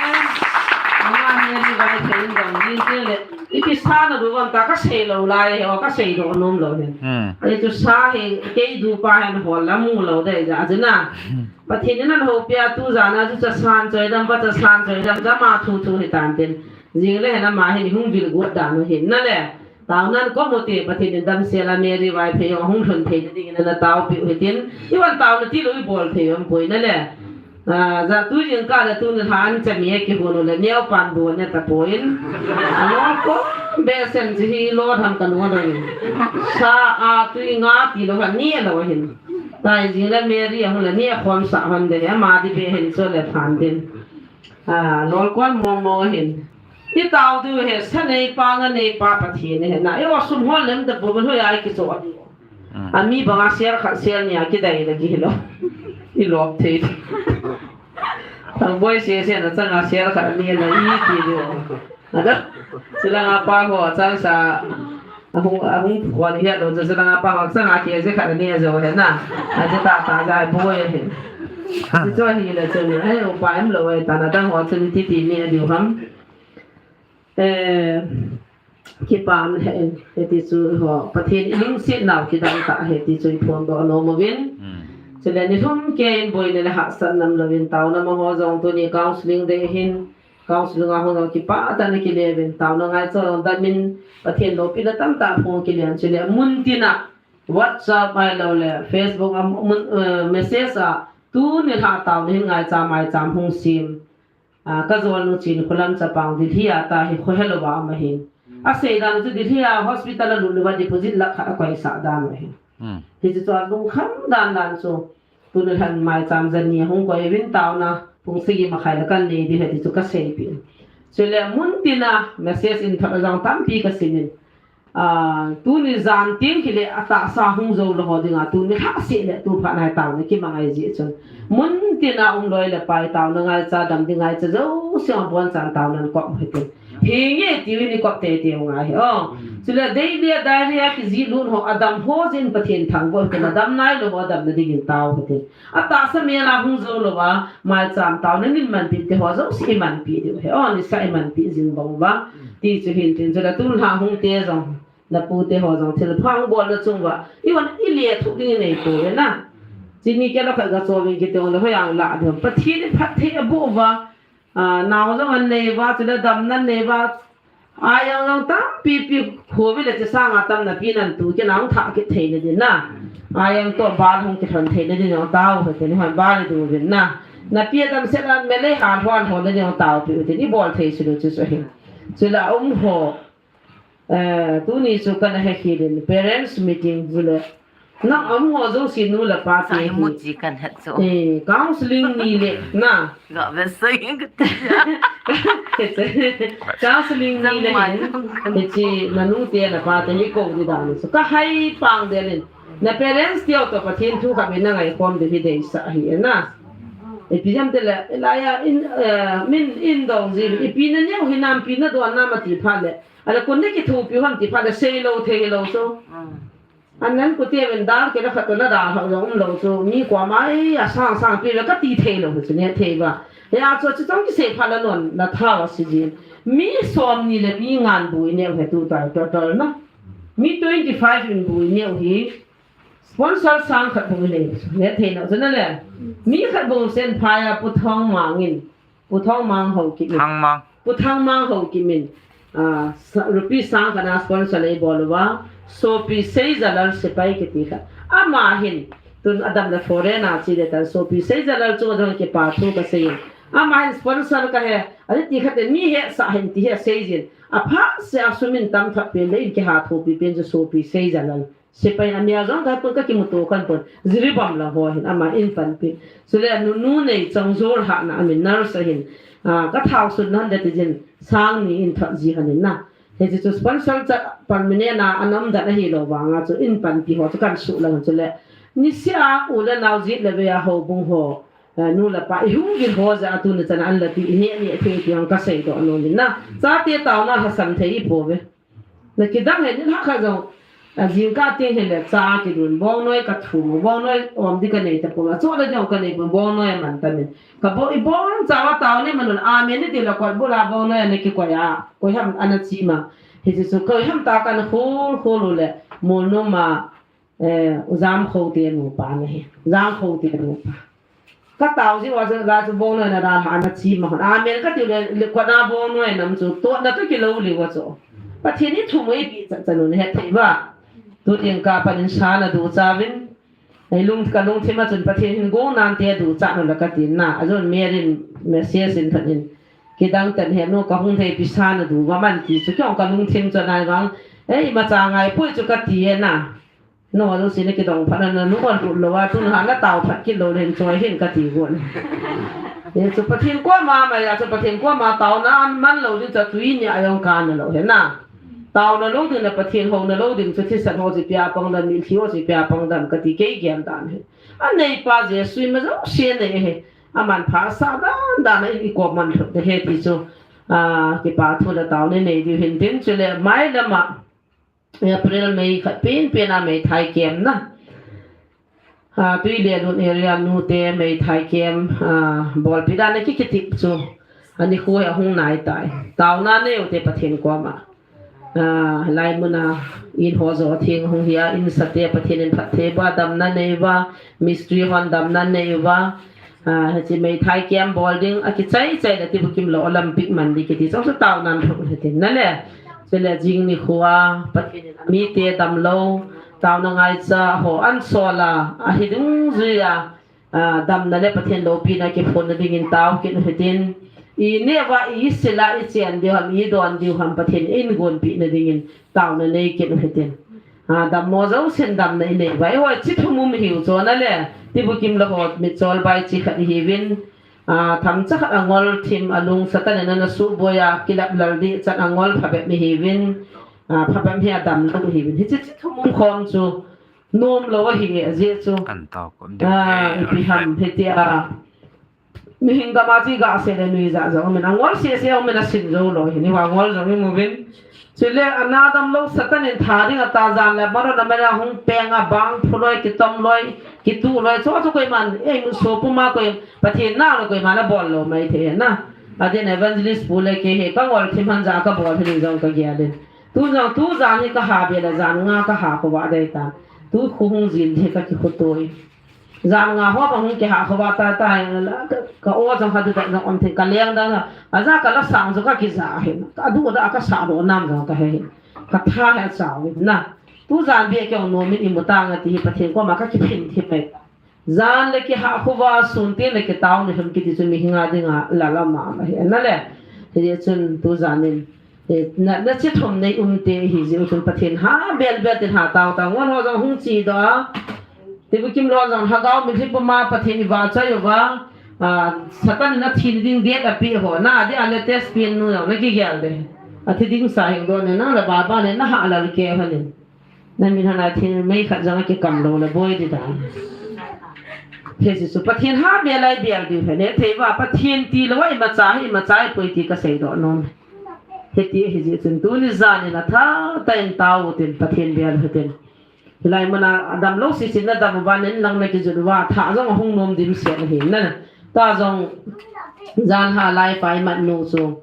Nunga Mary Vaiphei in dong ni te le. Ipi sa na du va ta ka sei lo lai he o ka sei do nom lo he. Hmm. Ai tu sa he kei du pa he hol la mu lo de ja jina. Hmm. Pathen in an hopia tu jana chu cha san choi dam pa cha san choi dam cha ma thu thu hi tan tin. Jing le na ma hin hung vil got dan u hin na le. Tau nan ko mo te Pathen in dam sela Mary Vaiphei hung lhun thei na ding in na tau pi u hi tin. I wan tau na ti lo i bol thei um poi na le. Ah, ja tu jing ka le tu ni han cha mi ki hunu le neo pan bu ne ta poi in. Ano ko be sen ji hi lo tham ka nu na ni. Sa a tu nga ti lo ha ni lo hin. Tai jing le Mary a hon le ni a khom sa hon de, ama di be hin cho le phan din. Ah, lol kon mo mo hin. I tau tu he sa nei pa nga nei pa Pathen he na. E wa sum hol lem ta bo hoi ai ki cho. Mm. Ami banga share khat share nia ki dai le ki lo. I lop thei. Thang boi se se na changa share khat ni na i ki lo. Ada. Sila nga pa ho chang sa. Ahung, ahung khon hi lo, chu chu langa pa hok sanga ke je khat ni a jo he na. A je ta ta ja boi he. Chu chu hi le chu ni, ai, upa em lo ai ta na dang ho chu ni ti ti ni a diu ham. Eh, kipa na he, he ti chu ho, Pathen i lungset nau kidang ta he ti chu i phon do nom uvin. Hmm. Chule ni thum ke in boi le hahsat nam lovin tau na ma ho jong tu ni counseling de hin. Counseling a hung jong kipah tah in kile uvin, taona ngaicha jong damin, Pathen loupina tamtah phong kile in, chule mun tina WhatsApp ahilou le Facebook a mun, eh, message a tuni lha taona hin ngaicha maicham hung sem. Ah, ka jolnu Chinkholam chapang Delhi a ta hi kho helou a um ahin. Asei dan chu Delhi a hospital a lut louva deposit lakh khat akoisah dan u ahi. Hmm. Hichu chu alungkham dan dan chu. Tuni lhan maicham jani hung koi uvin taona pung sagi makhai le kan nei ding ahi ti chu ka seipeh in. Chule mun tina message in thot a jong tampi ka sim in. Ah, tuni jan teng kile atahsa hung jou lou ho dinga, tuni lhah seh le tu phat nai taona kimangai jeh chun. Mun tina um loi le pai taona ngaicha, dam ding ngaicha jouse abonchan taona in kop u hite. Hinge tiu in i kop teitei u ngai hi. Oh. Chule dei dia diarrhea kijih lut ho adam ho jin Pathen thangvah u hite, adam nailou ho adamna dingin tao u hite. Atahsa mel a hung jou louva, maicham taona in manpi te ho jouse i manpi diu ahi. Oh, nisa i manpi jing bang uva. Ti chu hin tin chule tun lha hung te jong, na pu te ho jong thilpha hung bolna chung uva. I hon i lethuh ding i nei pouve na. Chini kei la khat ga cho vin kiti hon le hoi ang la ding. Pathen in phatthei aboh uva. Ah, nao jong anei uva, chule damna anei uva. Aiang jong tampi pi kho uve le chi sanga tamna pi nan tu kei nang thah kit thei le din na. Aiang toh bal hung kilhon thei le din jong tao u hite, ni hon bal le du vin na. Na pi a damset a melei ha lhon hon le din jong taopi u hite, ni bol thei sulu chu chu hin. Chule a um ho. Eh, tuni chu kana he khel in parents meeting chule. Na um ho jouse nu le pa te Sa hi hi. Mu chi kan het chu. Eh, counseling ni le na. Ga ve sai ka ti. Counseling ni le Nang hin. Mai kan. Hiche na nu te na pa te hi kou di dan chu. Ka hai pang del in. Na parents te u toh Pathen thu kha min na ngaikhom di hi deisah ahi na. E pi jam te le, la ya in, eh, min in dong ji, i pi na neo hi nam pi na don nam ati phat le. Ala kun ne kithopi u ham ti phat le seilou theilou chu. Mm. Anan kute ven dal kei la khat toh la dal hou jong umlou chu. Mi koima ei asang sang pi le kati theilou chu ne thei uva. Hia chu chu chong kisei phat la non la thao a si jin. Mi som ni le mi nga in bu i neo hi tu tai total na. Mi twenty five in bu i neo hi. Sponsor sang khat bou i nei chu. Ne thei nau chu na le. Mi khat bou sen phai a Pu Thangmang in. Pu Thangmang Haokip in. Thangmang. Pu Thangmang Haokip in, ah, sa-, rupees sang khat na sponsor lei bol uva, Sopi Seijalal Sepai kiti khat. Ama hin, tun adam le foreign a che le tan Sopi Seijalal chu jong kipa thu ka sei in. Ama hin sponsor ka he, ani ti khat in mi hesah hin ti hi asei jin. Apha se a sum in tam thah pen le in kiha thopi pen chu Sopi Seijalal. Sepai a mi a jong ka pun ka kimuto kan pun. Jiribam la ho hin ama in panpi. Chule nu, nu nei chang jor ha na amin nurse ahin. Ah, ka thao sun nan da ti jin sang ni in thot ji hanin na. Hiche chu sponsor cha permanent a anam dan ahilou vanga chu in panpi ho chu kan suh lang chule. Niseh a u le nao jit le ve a houbung ho. Eh, nu le pa i hung gin ho jeh a tuni chan a an la ti i neh neh thei ti hung ka seidoh nom in na. Chate taona lhasam thei i pouve. Na kidang he ni lha kha jong, a, jingkah teng hile cha kidun, bongnoi ka thum, bongnoi om di ka nei tapon, a chole jong ka nei pon, bongnoi a man tamin. Ka bo-, i bong cha va tao ni manun, amen ni ti la kot bula bongnoi a na kikoi a, koi ham ana chi ma. Hiche chu koi ham ta kan khol khol u le, Molnom a, eh, u Jamkhote nupa na hi. Jamkhote nupa. Ka tao ji uva chu, la chu bongnoi na dalha na chi ma hon. Amen ka tiu le, le kona bongnoi nam chu, totna toh kilou liu a chu. Pathen in thu mei pi chan chan un he thei uva. Tu jingkah pan in sa na ducha uvin. Ei lung, ka lungthim a chun Pathen hin gong nante ducha un la ka tin na. A jong Mary in message in thot in. Kidang tan he nu ka hung thei pi sa na du uva man ti chu kei jong ka lungthim chu nai vang. Ei, imacha ngai poi chu ka ti e na. Nangho jouse na kidong phat na, nangho lut lou a, tun ha na tao phat kit lou le hin choi hin ka ti gon. Hichu Pathen koma maiya chu Pathen koma taona man lou ding chu tui nia jong kana lou hi na. Taona lou ding le Pathen houna lou ding chu thisan ho chu ipi a pang dam, mitlhi ho chu ipi a pang dam ka ti kei gel dan hi. Aneipa Jesu ima jouse nei hi. Aman phasah dan dan a i koma man lhut de hi ti chu. Ah, kipa thu le taona nei diu hin tin chule mailam a April May khat pen pen a meithai kem na. Ah, Tuilelun area nute meithai kem, ah, bolpi dan a ki, kitip chu. Ani khu he hung nai tai. Taona nei u te Pathen koma. Ah, lai mun a in ho jo theng hung hi a, in sa te Pathen in phatthei boh a damna nei uva, mistri hon damna nei uva. Ah, hiche meithai kiam bol ding, akichai chai le Tibukim lou alam pick man ding kiti chu, chu taona thum hitin nale. Chule jing nikho a, Pathen in amite damlou, taona ngaicha ho ahin sol a, ahi dungjuia, ah, damna le Pathen loupina kiphonna dingin tao kit u hitin. Ineh uva, isil a, ichen diu ham, idon diu ham, Pathen in eigonpeh na dingin taona nei kit u hitin. Ah, dammo jousen damna inei uva. Eiho chi thum um hiu chu nale. Tibukim lou ho mitchol bai chi khat ihiuvin. Ah, themcha khat angol thim alung Satan in ana suboi a, kilap lal ding chan angol phabep ihiuvin. Ah, phabep hi adam lou ihiuvin. Hiche chi thum um khom chu nomlou ahi, ajeh chu. Kan tao kom ding Ah, e, ipi ham, hitia. Mihing gam a chu gasei le nuijat jong umin, angol sese umin, asin jou lou hi, ni angol jong imu uvin. Chule ana damlou Satan in tha ding ata jan le, maron a mela hung peng a, bang phu loi, kitom loi, kitu loi, chu chu koiman, ei, mu so puma koi, Pathen na lou koiman abol lou maithei na. Adin evangelist pu le kei hi, kangol thim han ja kabol hi jong kagel in. Tu jong, tu jan hi kaha be le, jan nga kaha khovah dei tan. Tu khu hung jil hi kakikhu toi. Jan nga ho bang hung kiha khovah ta ta, ka, ka o jong kha du ta jong om thei, ka leng dang, aja kala sang jong kakija hin, ka du da kasa do nam jong kahe hin, katha hi achau hin na. Tu jan beh kei jong nomin imu tang ati hi Pathen koma kakiphin thim mai. Jan le kiha khovah, sun tin le kitao ni him kiti chu mihing a dinga lala mama hi nale. Hijeh chun tu jan in Eh, na, na chi thum nei um te hi jeh u chun Pathen ha bel bel tin ha tao tao. Ngol ho jong hung chi doh a. Tibukim lou jong lhagao mitlhi puma Pathen ivahchoi uva. Ah, Satan in athi ding date apeh ho. Na, adeh a latest pen nu jong na kigel de. Athi ding sa hing doh ne, nang le baba ne, na ha lal kei ho ne. Na min hana thil mei khat jong akikam lou le boi di dan. Hiche chu Pathen ha bel a ibel diu hi ne. Thei uva Pathen tilou a imacha hi imacha hipoi ti kasei doh nom. Hiti hijeh chun tuni jan in atha tah in tao u tin Pathen bel u hitin. Hilai mun a damlou sese na dam uva, nen lang na kijot uva, tha jong ahung nom dimset ahi na. Ta jong jan ha lai pai mat nu chu.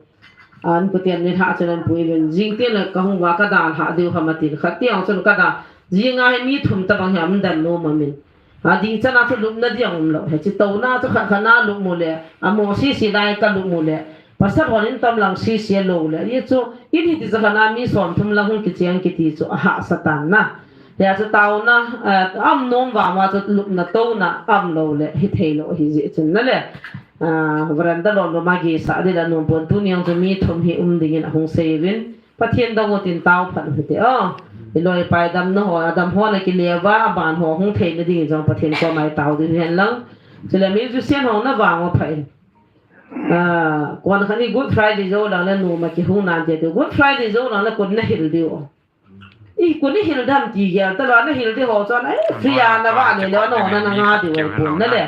An kuten ni lha chun an pui uvin. Jing tin le kahung uva kadalha diu ham atin. Khat tiang chun kada. Jing a hi mi thum tabang hi aum dan nom amin. Ading chan a chu lupna ding aum lou. Hiche touna chu khat khat na lup mu le. Amo sese lai kalup mu le. Pasal hon in tam lang sese lou le. Hichu in hiti chu khat na mi som thum lang hung kicheng kiti chu ahahsa tan na. Hichu taona, eh, aum nom vang uva chu lupna touna aum lou le. Hithei lou hijeh chun nale. Ah, veranda lom lom a gisa ding la nom pon, tuni jong chu mi thum hi um dingin ahung sei uvin. Pathen dong u tin tao phat u hite. Oh, iloi pai damna ho, adam ho na kile uva, aban ho hung theina dingin jong Pathen koma itao diu hen lang. Chule musician ho na vang u pha in. Ah, kon khat ni Good Friday jou lang le numa kihung nan te tu. Good Friday jou lang le kon na hil diu. I, kuni hil dam ti gel talou, na hil di ho chun, ai, free a na va le le, no, na, na nga di ho pon na le.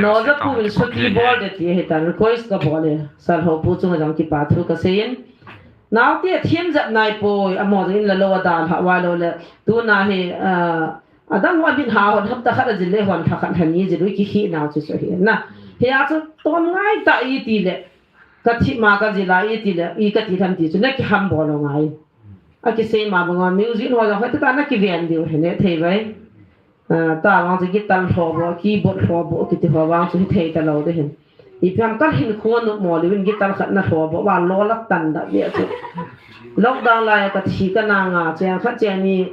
No, ja pu in suti bol de ti hi tan, request kabol e. Sal ho pu chunga jong kipa thu kasei in. Nau ti a thim jat nai poi, amo jong in la lou a dalha uva lou le. Tuna hi, ah, adang uva bin ha hon hapta khat a jil le hon tha khat hani jil u kihi nau chu chu hi na. Hia chu tom ngai ta iti le. Ka thim a ka jil a iti le, i kati tham ti chu na kiham bol u ngai. Akisei ma banga music ho jong hoitah tah na kiven diu hine thei vai. Ah, tavang chu guitar lhobo, keyboard lhobo, kiti ho vang chu hithei talou de hin. Ipi ham kahin khon u mo le vin guitar khat na lhobo, va lo la tan da ve chu. Lockdown lai a kathi kana nga, cheng khat cheng ni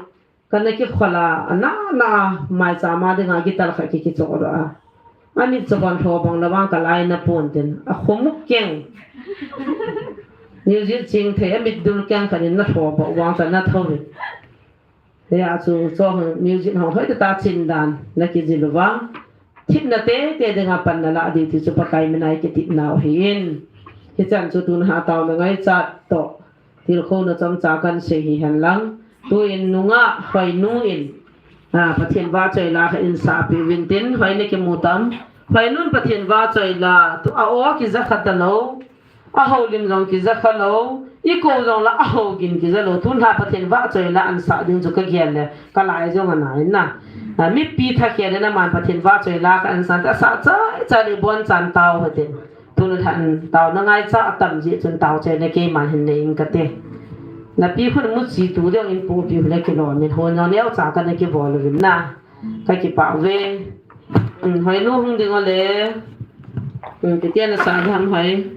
kana kikhol a, ana na maicham a dinga guitar khat ki kichoh doh a. Ani chobang lhobang la vang kalai na pon tin. Akhomuk keng. Music ching thei, amit dul keng khat in na lhobo vang ta na tho ve. Hia chu chong music ho hoitah tah chin dan na kijil u vang. Thimna tete dinga pan na la di ti chu Pakai mina i kitepna u ahin. Hichan chu tun ha taona ngaichat toh. Tilkhouna chomcha kan sei hi hen lang. Tuin nungah Hoinu in, ah, Pathen vahchoi la khat in sahpeh uvin tin, Hoinu kimu tam. Hoinun Pathen vahchoi la, tu a o kija kha talou, a houlim jong kija kha lou, i ko jong la a hou gin kija lou, tun ha Pathen vahchoi la an sah ding chu ka gel le, ka lai jong ana in na. Ah, mipi tha khel in aman Pathen vahchoi la khat an sah, ta sah chai chai le bon chan tao hatin. Tun lhan taona ngaichat atam jeh chun taochaina keiman hin nei ing kate. Napi khun muchi tu deuh in pupi hule kilom in hon jong neocha kana kibol uvin na. Ka kipah uve. Um, Hoinu hung ding ule. Hmm, titia na sa dhan hai.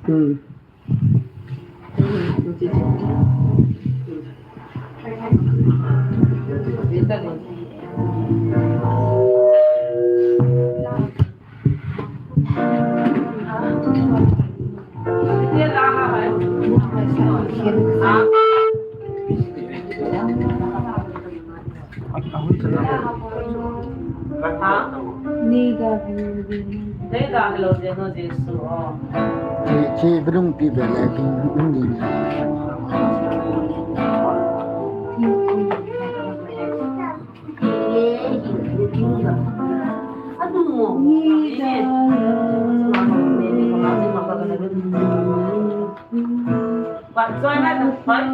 Hmm. Ha? Nei da, nei da, hello, Jesu, Jesu, oh. Che, che, belung pi bele, pi, pi, pi. Pathen, Pathen,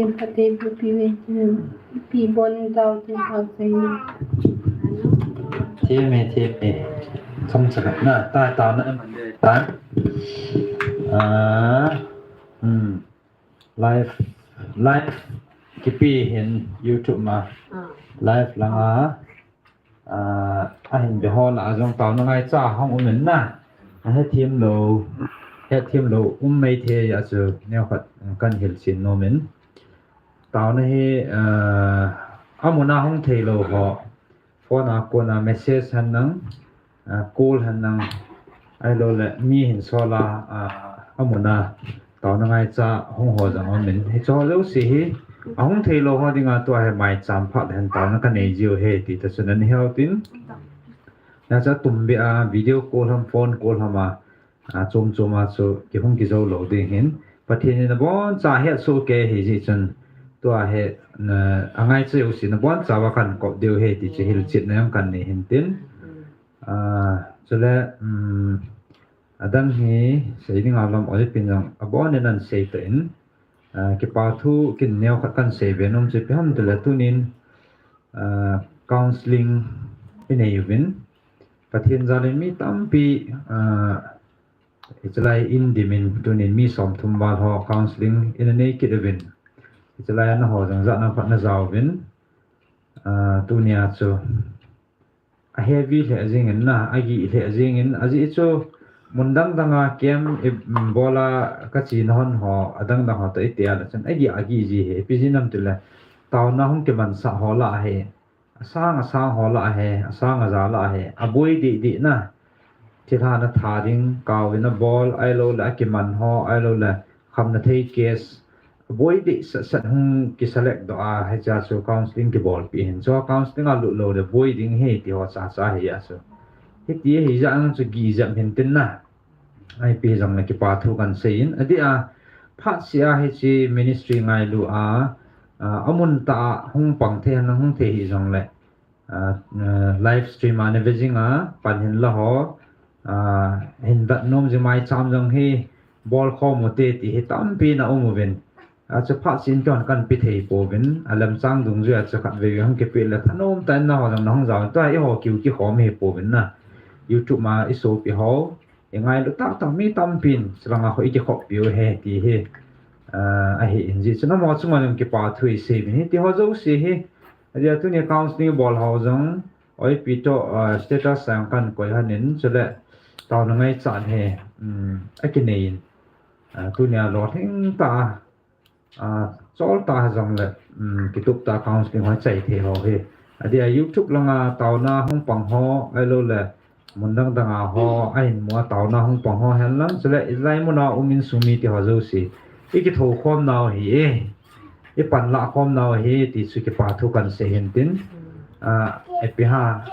Pathen, Pathen. Pi bon tao tin hak sai ni. Theme, theme. Chomcha na, ta, ta na, ta. Ah, hmm. Live, live. Kipi hin YouTube ma. Ah. Live langa. Ah, ahin be ho lah a jong taona ngaicha hung um in na. Ahethem lou, hethem lou um mai thei a chu neokhat kan hilchen nom in. Taona hi, ah, amun a hung thei lou ho, phone a kona message hen lang, ah, call hen lang, ahilou le mi hin sol a, ah, amun a taona ngaicha hung ho jong um in. Hiche ho jouse hi, ahung thei lou ho dinga tua hi maicham phat hen taona kanei jiu ahi ti ta chu nan he u tin. Hiche a tum beh a video call ham, phone call ham a, ah, chom chom a chu kihung kijou lou ding hin. Pathen in aboncha hetsoh kei ahi jeh chun, tua hi, na, angai chu jouse nabonchauva kahin kop diu ahi ti chu hilchetna jong kahin nei hin tin. Ah, chule, um, adang hi sei dinga lom Ojapin jong abonin ahin sei tan, ah, kipa thu kin neokhat kahin sei ve nom chu ipi ham itile tunin, ah, counselling inei uvin, Pathen jalin mi tampi, ah, hiche lai in dimin tunin mi somthum val ho counselling ina nei kit uvin. Hiche lai a naho jong jat nam khat naja uvin. Ah, tunia chu a heavy lheh jengin na, agih lheh jengin, ajeh chu mun dang danga camp i, um, bola kachena hon ho, adang dang ho toh iti a le chun agih, agih ji hi, ipi jeh ham itile, taona hung kimansah ho lah hi, asang asang ho lah hi, asang aja lah hi, aboi deh deh na. Thilha na tha ding, kaovin abol, ahiloule akiman ho, ahiloule khamna thei case, aboi deh sat sat hung kiselect doh a, hichea chu counselling kibolpeh hin. Chu counselling a lut loule boi ding ahi ti ho chacha ahi a chu. Hiti ahi jeh a chu gih jep hin tin na. Ipi hijongle kipa thu kahin sei in. Adeh a, phatseh a hiche ministry ngailu a, ah, amun tah a hung pang thei, hung thei hijongle, ah, ah, live stream a na ve jinga pan hin la ho, ah, hin vet nom jing maicham jong hi bol khom ute ti hi tampi na um uvin. Achu phatseh in keiho kahin pe thei pouvin, alemchang dungjuia chu khatvei hung kipeh le thanom tah in naho jong nahung jaovin, tua eiho kiu kikhom hi pouvin na. YouTube ma isopi ho, ingailu tahtah mi tampin chulanga ho ikikhoppiu ahi ti hi, ah, ahin jeh chun amaho chunga jong kipa thu isei uvin, hiti ho jouse hi, adeh a tuni counselling bol ho jong, Ojpi toh, ah, status a jong kahin koi hon in, chule taona ngaichat hi, um, akinei in, ah, tunia lolhing tah a, ah, chol tah hijongle, um, kitup tah counselling ho chai thei ho hi, adeh a YouTube langa taona hung pang ho, ahiloule mun dang danga ho, ahin mu a taona hung pang ho henlang, chule hilai muna um insung mite ho jouse, ikithokhom nau ahi e, ipanlah khom nau ahi ti chu kipa thu kahin sei hin tin. Ah, ipi ham,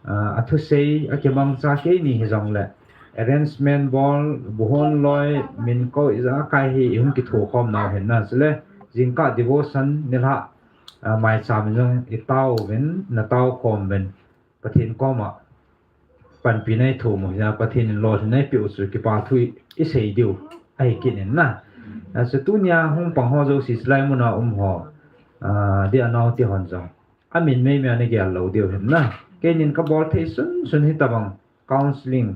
ah, athusei, akimangcha keini hijongle, arrangement bol, buhon loi, min kou, ijakai hi ihung kithokhom nau ahin na, chule jingkah devotion nilhah, ah, maicham in jong itao uvin, natao khom uvin, Pathen koma panpina ithum u hia, Pathen in lolhinna ipeh u chu kipa thu isei diu ahi kit in na. Achu tunia hung pang ho jouse, chulai muna um ho, ah, deh a naote hon jong amin meimei a nagel lou diu ahin na. Keinin kabol thei sunsun hitobang counselling,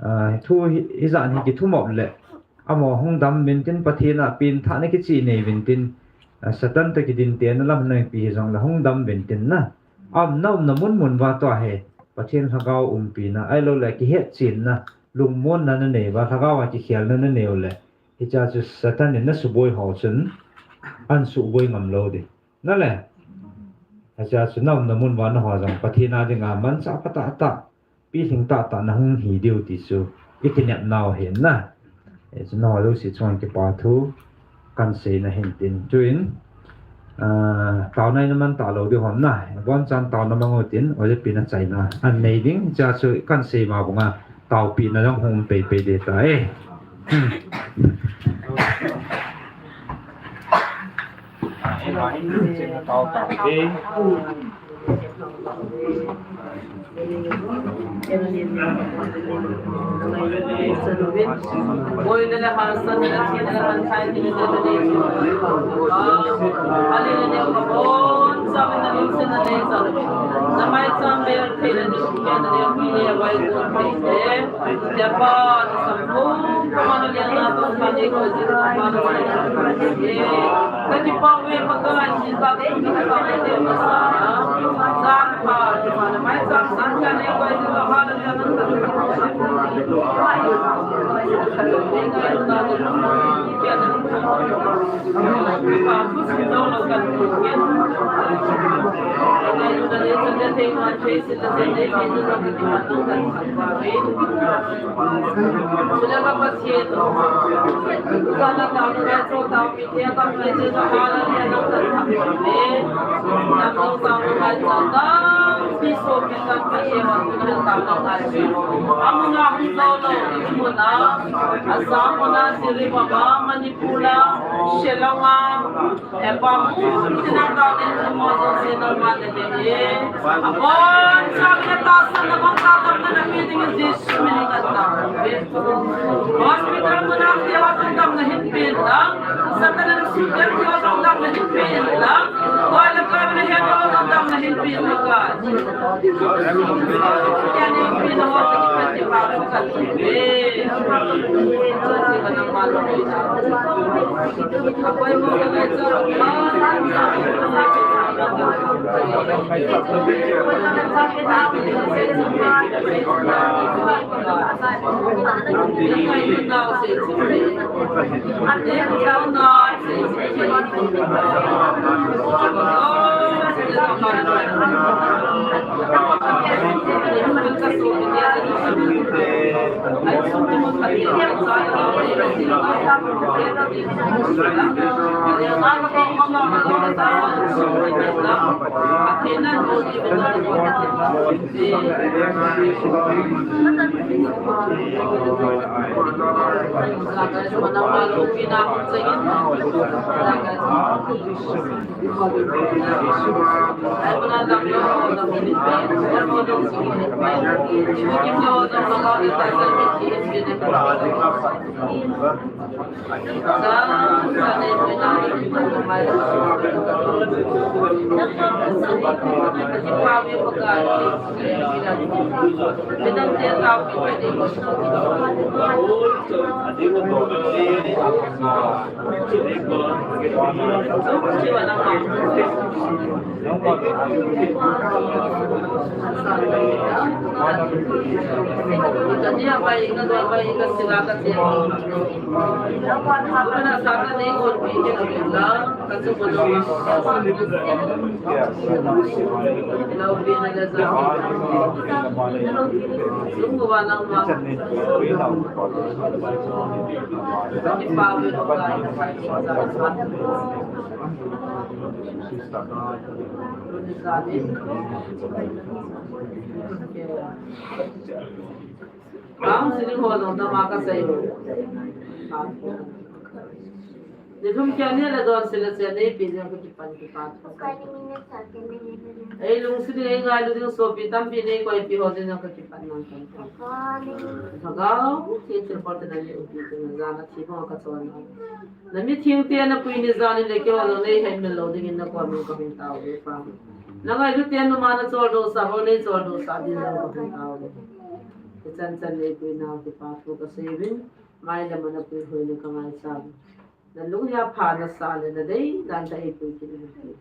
ah, thu hi, hijat hi kithumop le, amaho hung dam uvin tin, Pathen a pengthahna kicheh nei uvin tin, ah, Satan toh kidin tena lam napi hijongle hung dam uvin tin na. Aumna, umna mun mun uva tua hi Pathen lhagao umpina, ahiloule kihetchenna, lungmonna nanei uva, lhagao a kikhelna nanei u le, hichea chu Satan in nasuboi ho chun ahin suboi ngam lou ding. Nale, hichea chu naumna mun uva naho jong Pathen a dinga manchah pha tahtah, pilhing tahtah nahung hi diu ti chu ikinepnau ahin na. Hichu naho jouse chunga kipa thu kahin seina ahin tin. Chuin, ah, taona inaman talou diu ham na, abonchan taona mang utin, Ojpi na chaina anei ding, hichea chu kahin sei ma banga taopehna jong hung um peipei ding tai. Pi sopi tampi ewa tunan tamang achi. Amuna hung zo lo ding muna. Assam muna, Jiribam a, Manipur a, Shillong a, Epa mu, tina ka din mo zo se normal de de. Abon sa ke ta sa na bang ka ta na pi ding Jisu min ka ta. Hospital muna ke wa tong tam na hin pin la. Sa ta na su ke wa tong tam na hin pin la. Wa la ka na he wa tong tam na hin pin la ka. Ang sining ho jong tama kasei ho. Ni thum kia ni le don sila sia nei pi jong kakipan kipan. Ei lungset ding, ei ngailu ding sopi tampi nei koipi ho jong kakipan nang kan. Lhagao Theng thilpha te nang upi te na jana thi ho kachon. Na mitheng te na pui ni jani le keiho jong nei hemil lou dingin na koma kahung tao ve Pa. Na ngailu te numa na choldo sa ho nei choldo sa ding jong kahung tao ve. Kichan chan nei pui nau kipa thu kasei uvin. Mai le mana pui hoi le kangaichan. Na lunghia pha na sa le na dei dan ta ei pui kit na ti.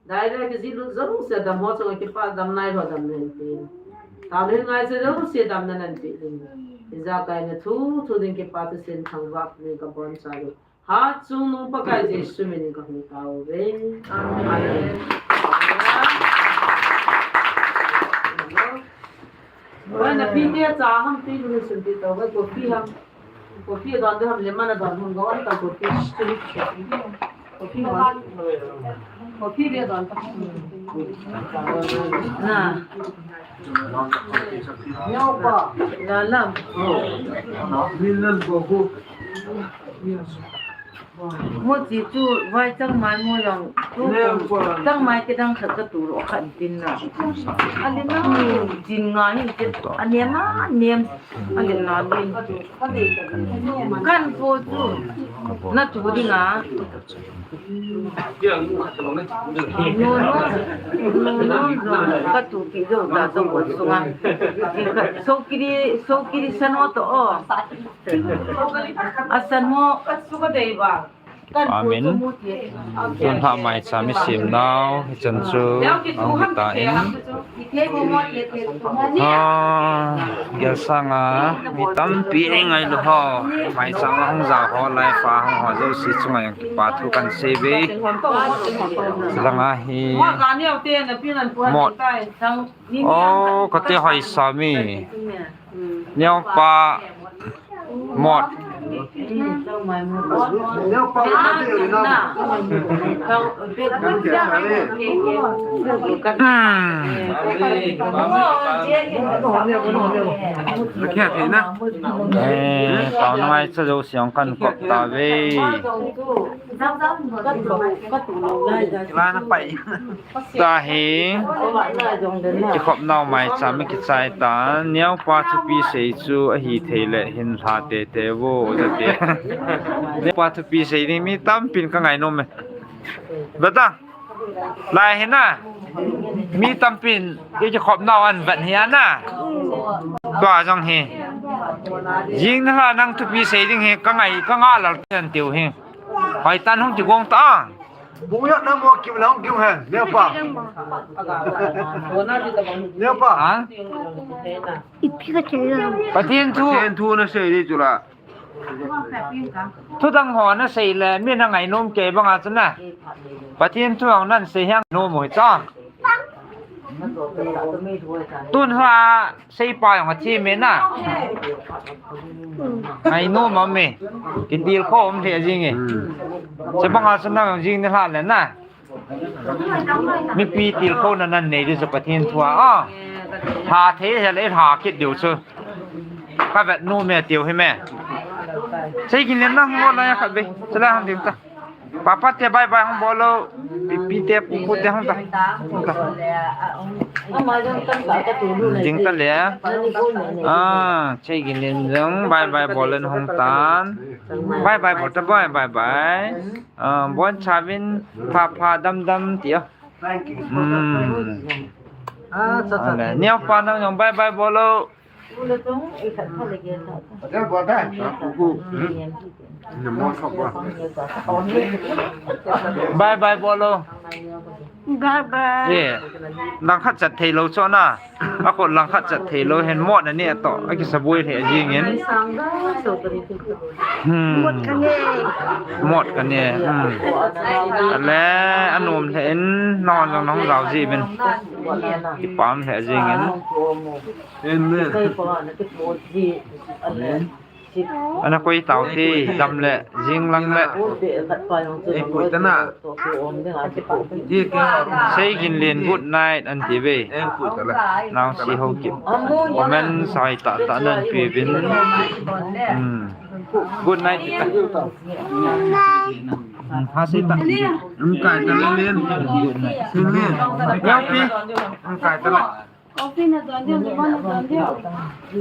Dai le kijih lut jouse dam ho chunga kipat dam nai ho dam na hin pe. Tao le ngaicha jouse damna nahin pe ding. Ijakai na thu thu ding kipa thusim thangvah nei kabonchai u. Hatchungnung Pakai Jesu min in kahung tao uve. Amen. Amen. Oi, na pi te cha ham ti lu sun ti to, oi, coffee ham. Coffee don de ham, lemon don ham, go on ta coffee. Coffee ham. Coffee de don ta. Na. Nyopa. La lam. Milan gogo. Mo chi chu vai changmai mo jong tu changmai kidang khat ka tu ro khan tin na. Ali na chin nga hin che ani ma nem ali na din. Kan po chu na tu ding a. No no no no ka tu ki jo da to ko sunga. Sokiri sokiri sano to o. Asan mo. Amen. Tun ha maicham i sem nau, hichan chu ahung hita in. Ah, gel sanga mi tampi ei ngailu ho. Maicham ahung ja ho, lai pa hung ho jouse chunga jong kipa thu kan sei uve. Langa hi mot. Oh, kate hoi sami. Neo pa mot. Taona ngai cha jo siang kan kop ta ve. Tahi. Kikhop nau mai cham kichai ta. Neopa thupi sei chu ahi thei le hin lha tete vo, jate. Neopa thupi sei ding mi tampin ka ngai nom e. Bata. Lai hina. Mi tampin, i kikhop nau an vet hi ana. Tua jong hi. Jing na la nang thupi sei ding hi, ka ngai, ka nga lal ten tiu hi. Hoi tan hung kigong ta. Bung ya na mo kim la hung kim he. Neopa. Neopa. Ha? Ipi ka chela. Pathen thu. Pathen thu na sei di chu la. Thudang ho na sei le, mi na ngainom kei banga chu na. Pathen thu ang nan sei hiang nom u hi cha. Tun ha seipa jong athi me na. Ngainom um e. Kitilkhou um thei jing e. Chubanga chu na jing ni lha le na. Mipi tilkhouna nan nei di chu Pathen thu a. Ah. Lha thei hel e, lha kit diu chu. Ka vet nom e tiu hi me. Seiginlen na hung bol lai khat ve. Chala hung ding ta. Papa te bye bye hung bol lo. Pipi te pupu te hung ta. Hung ta. Ding ta le. Ah, Seiginlen jong bye bye bol len hung tan. Bye bye bol ta bye bye bye. Ah, bon chauvin pha pha dam dam ti o. Hmm. Ah, cha, cha. Ale, neopa nang jong bye bye bol o. Bye bye bol o. Bye bye. Ye. Langkhat chat thei lou chu na. A khut langkhat chat thei lou hen, mot na ne toh, a kisa boi lheh jing in. Hmm. Mot ka ne. Hmm. Ale, anom lheh in, non jong nahung jao ji uvin. Kipah lheh jing in. Amen. Ana koi tau te, dam le, jing lang le. Seiginlen good night, an ti ve. Nang si ho kip. Comment sai ta ta nan pi vin. Hmm. Good night. Hmm, ha si ta. Um kai ta le len. Good night. Len. Yang pi. Um kai ta le.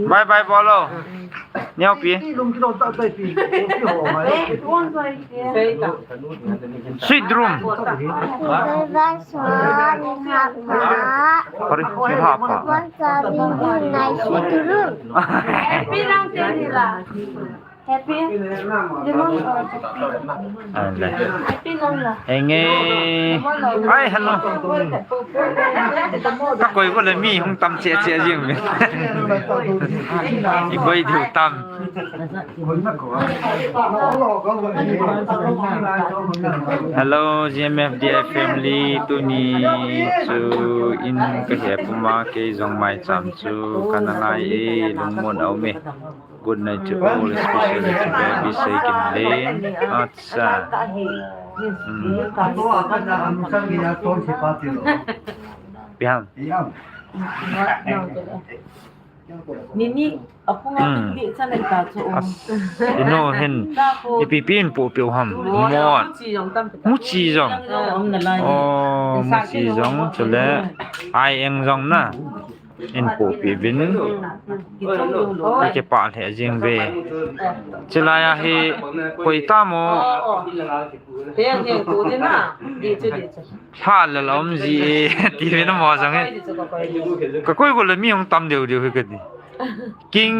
Bye bye bol o. Neopi. Sweet dream. Sorry, ni ha pa. Happy lang teni la. Happy. Lemon, uh, happy. Ah, le. Happy nang la. Enge. Ai, hello. Ka koi ko le mi hung tam che che jing mi. I koi diu tam. Hello, G M F D I family. Tuni chu in ka he puma kei jong mai cham chu ka na ngai e, lungmon a um e. Good night to all, especially to baby Seiginlen. Acha. Hmm. Piham. Nini, aku nga. Hmm. As, ino hin. Ipi pi in pu piu ham. Mot. Muchi jong. Oh, muchi jong. Chule. Ai eng jong na. In pu pi vin. Kipah lheh jing ve. Chilai a hi koi ta mo. Lha la la um ji e, ti ve na mo jong e. Ka koi ko le mi hung tam deu deu hi ka ti. King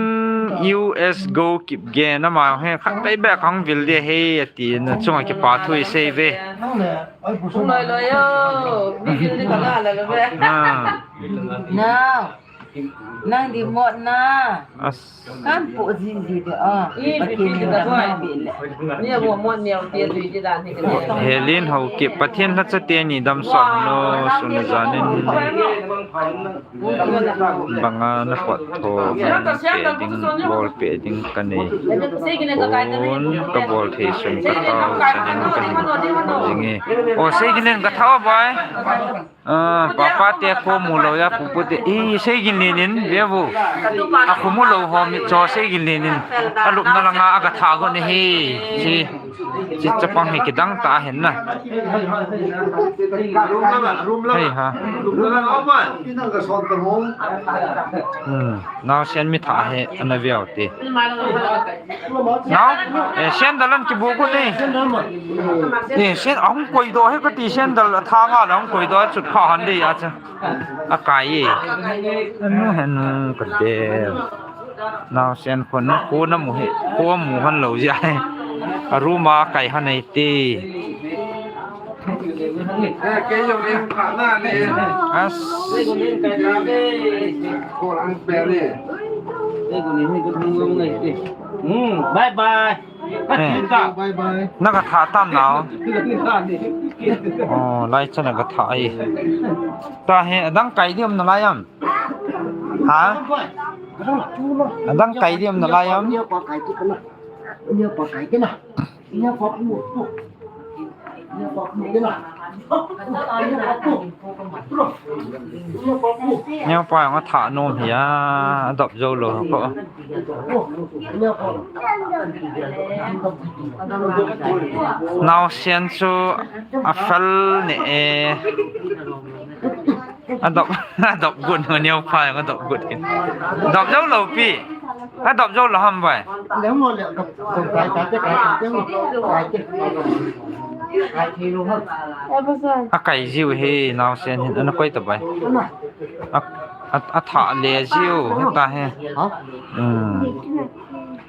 U S Go Kipgen ama he khat pai bek hung vil de he, ati na chunga kipa thu i sei ve. Hung loi loi o, mi vil de ka la la ve. Ah. Now. Nang di mot na. As. Kan po jin di de a. Pathen in damna pe le. Ni a bo mot neo ti a tui ti dan hi ka ni. Helin Haokip, Pathen lhacha teni damsot hen o, sun le jan in banga na pot tho pe ding, bol pe ding ka nei. Kon ka bol thei sun ka tao, sun in ka hin jing e. O, Seigin in ka tha o bai. Ah, papa te kho mu lou ya, pupu te. I, Seigin Lin in, ve vo. A kho mu lou ho mi cho Seigin Lin in. A lupna langa a ka tha go ni hi. Chi, chi chapang hi kidang ta hen na. Hei ha. Hmm, naosen mi tha he, ana ve u te. Nao, eh, sandal an kibu gu ni. Eh, sen-, ahung koi doh hi kati sandal a thang a la hung koi doh a chut kha han dei a cha. A kai e. Anu henu ka de. Naosen khun khu na mu hi, khu mu han lou jia hi. A room a kai han ei ti. As. Hmm, bye bye. Eh. Bye bye. Na ka tha tam nao. Oh, lai cha na ka tha ai. Ta he, adang kai diam na lai am. Ha? Adang kai diam na lai am. Neo pa nga tha nom hi a, adop jou lou ko. Naosen chu a fel ne e. Adop, adop gun, neo pa nga adop gun kin. Adop jou lou pi. Adop jou lou ham bai. A kai jiu hi naosen hin ana koi ta bai. A, a, a tha le jiu hi ta he. Hmm.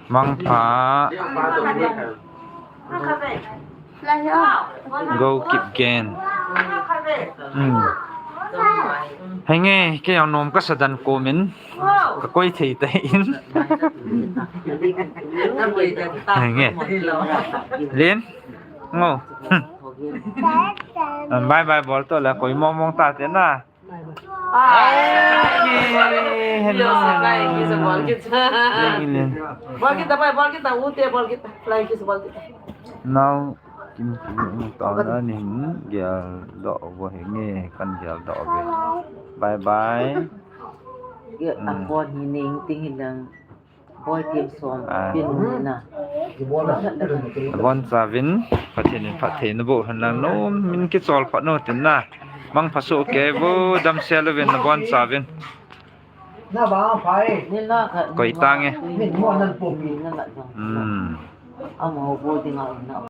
Mangpha. Go keep gain. Hmm. Henge, kei jong nom ka sa dan ko min. Ka koi thei ta in. Henge. Len. Ngo. Bye bye bol to la koi mong mong ta te na. Ai. Ai, hello, hello. Bol kita, bol kita, ute bol kita, fly kiss bol kita. Now, kim kim tao na ning gel do bo henge, kan gel do bo. Bye bye. Gel a phone hi ning ting hi lang. Boi thim som, ah, pin na. Nabon chauvin, Pathen in phatthei naboh hen lang nom, min kichol phat nau tin na. Mangpha soh kei vo, damsel uvin nabon chauvin. Koi tange. Hmm.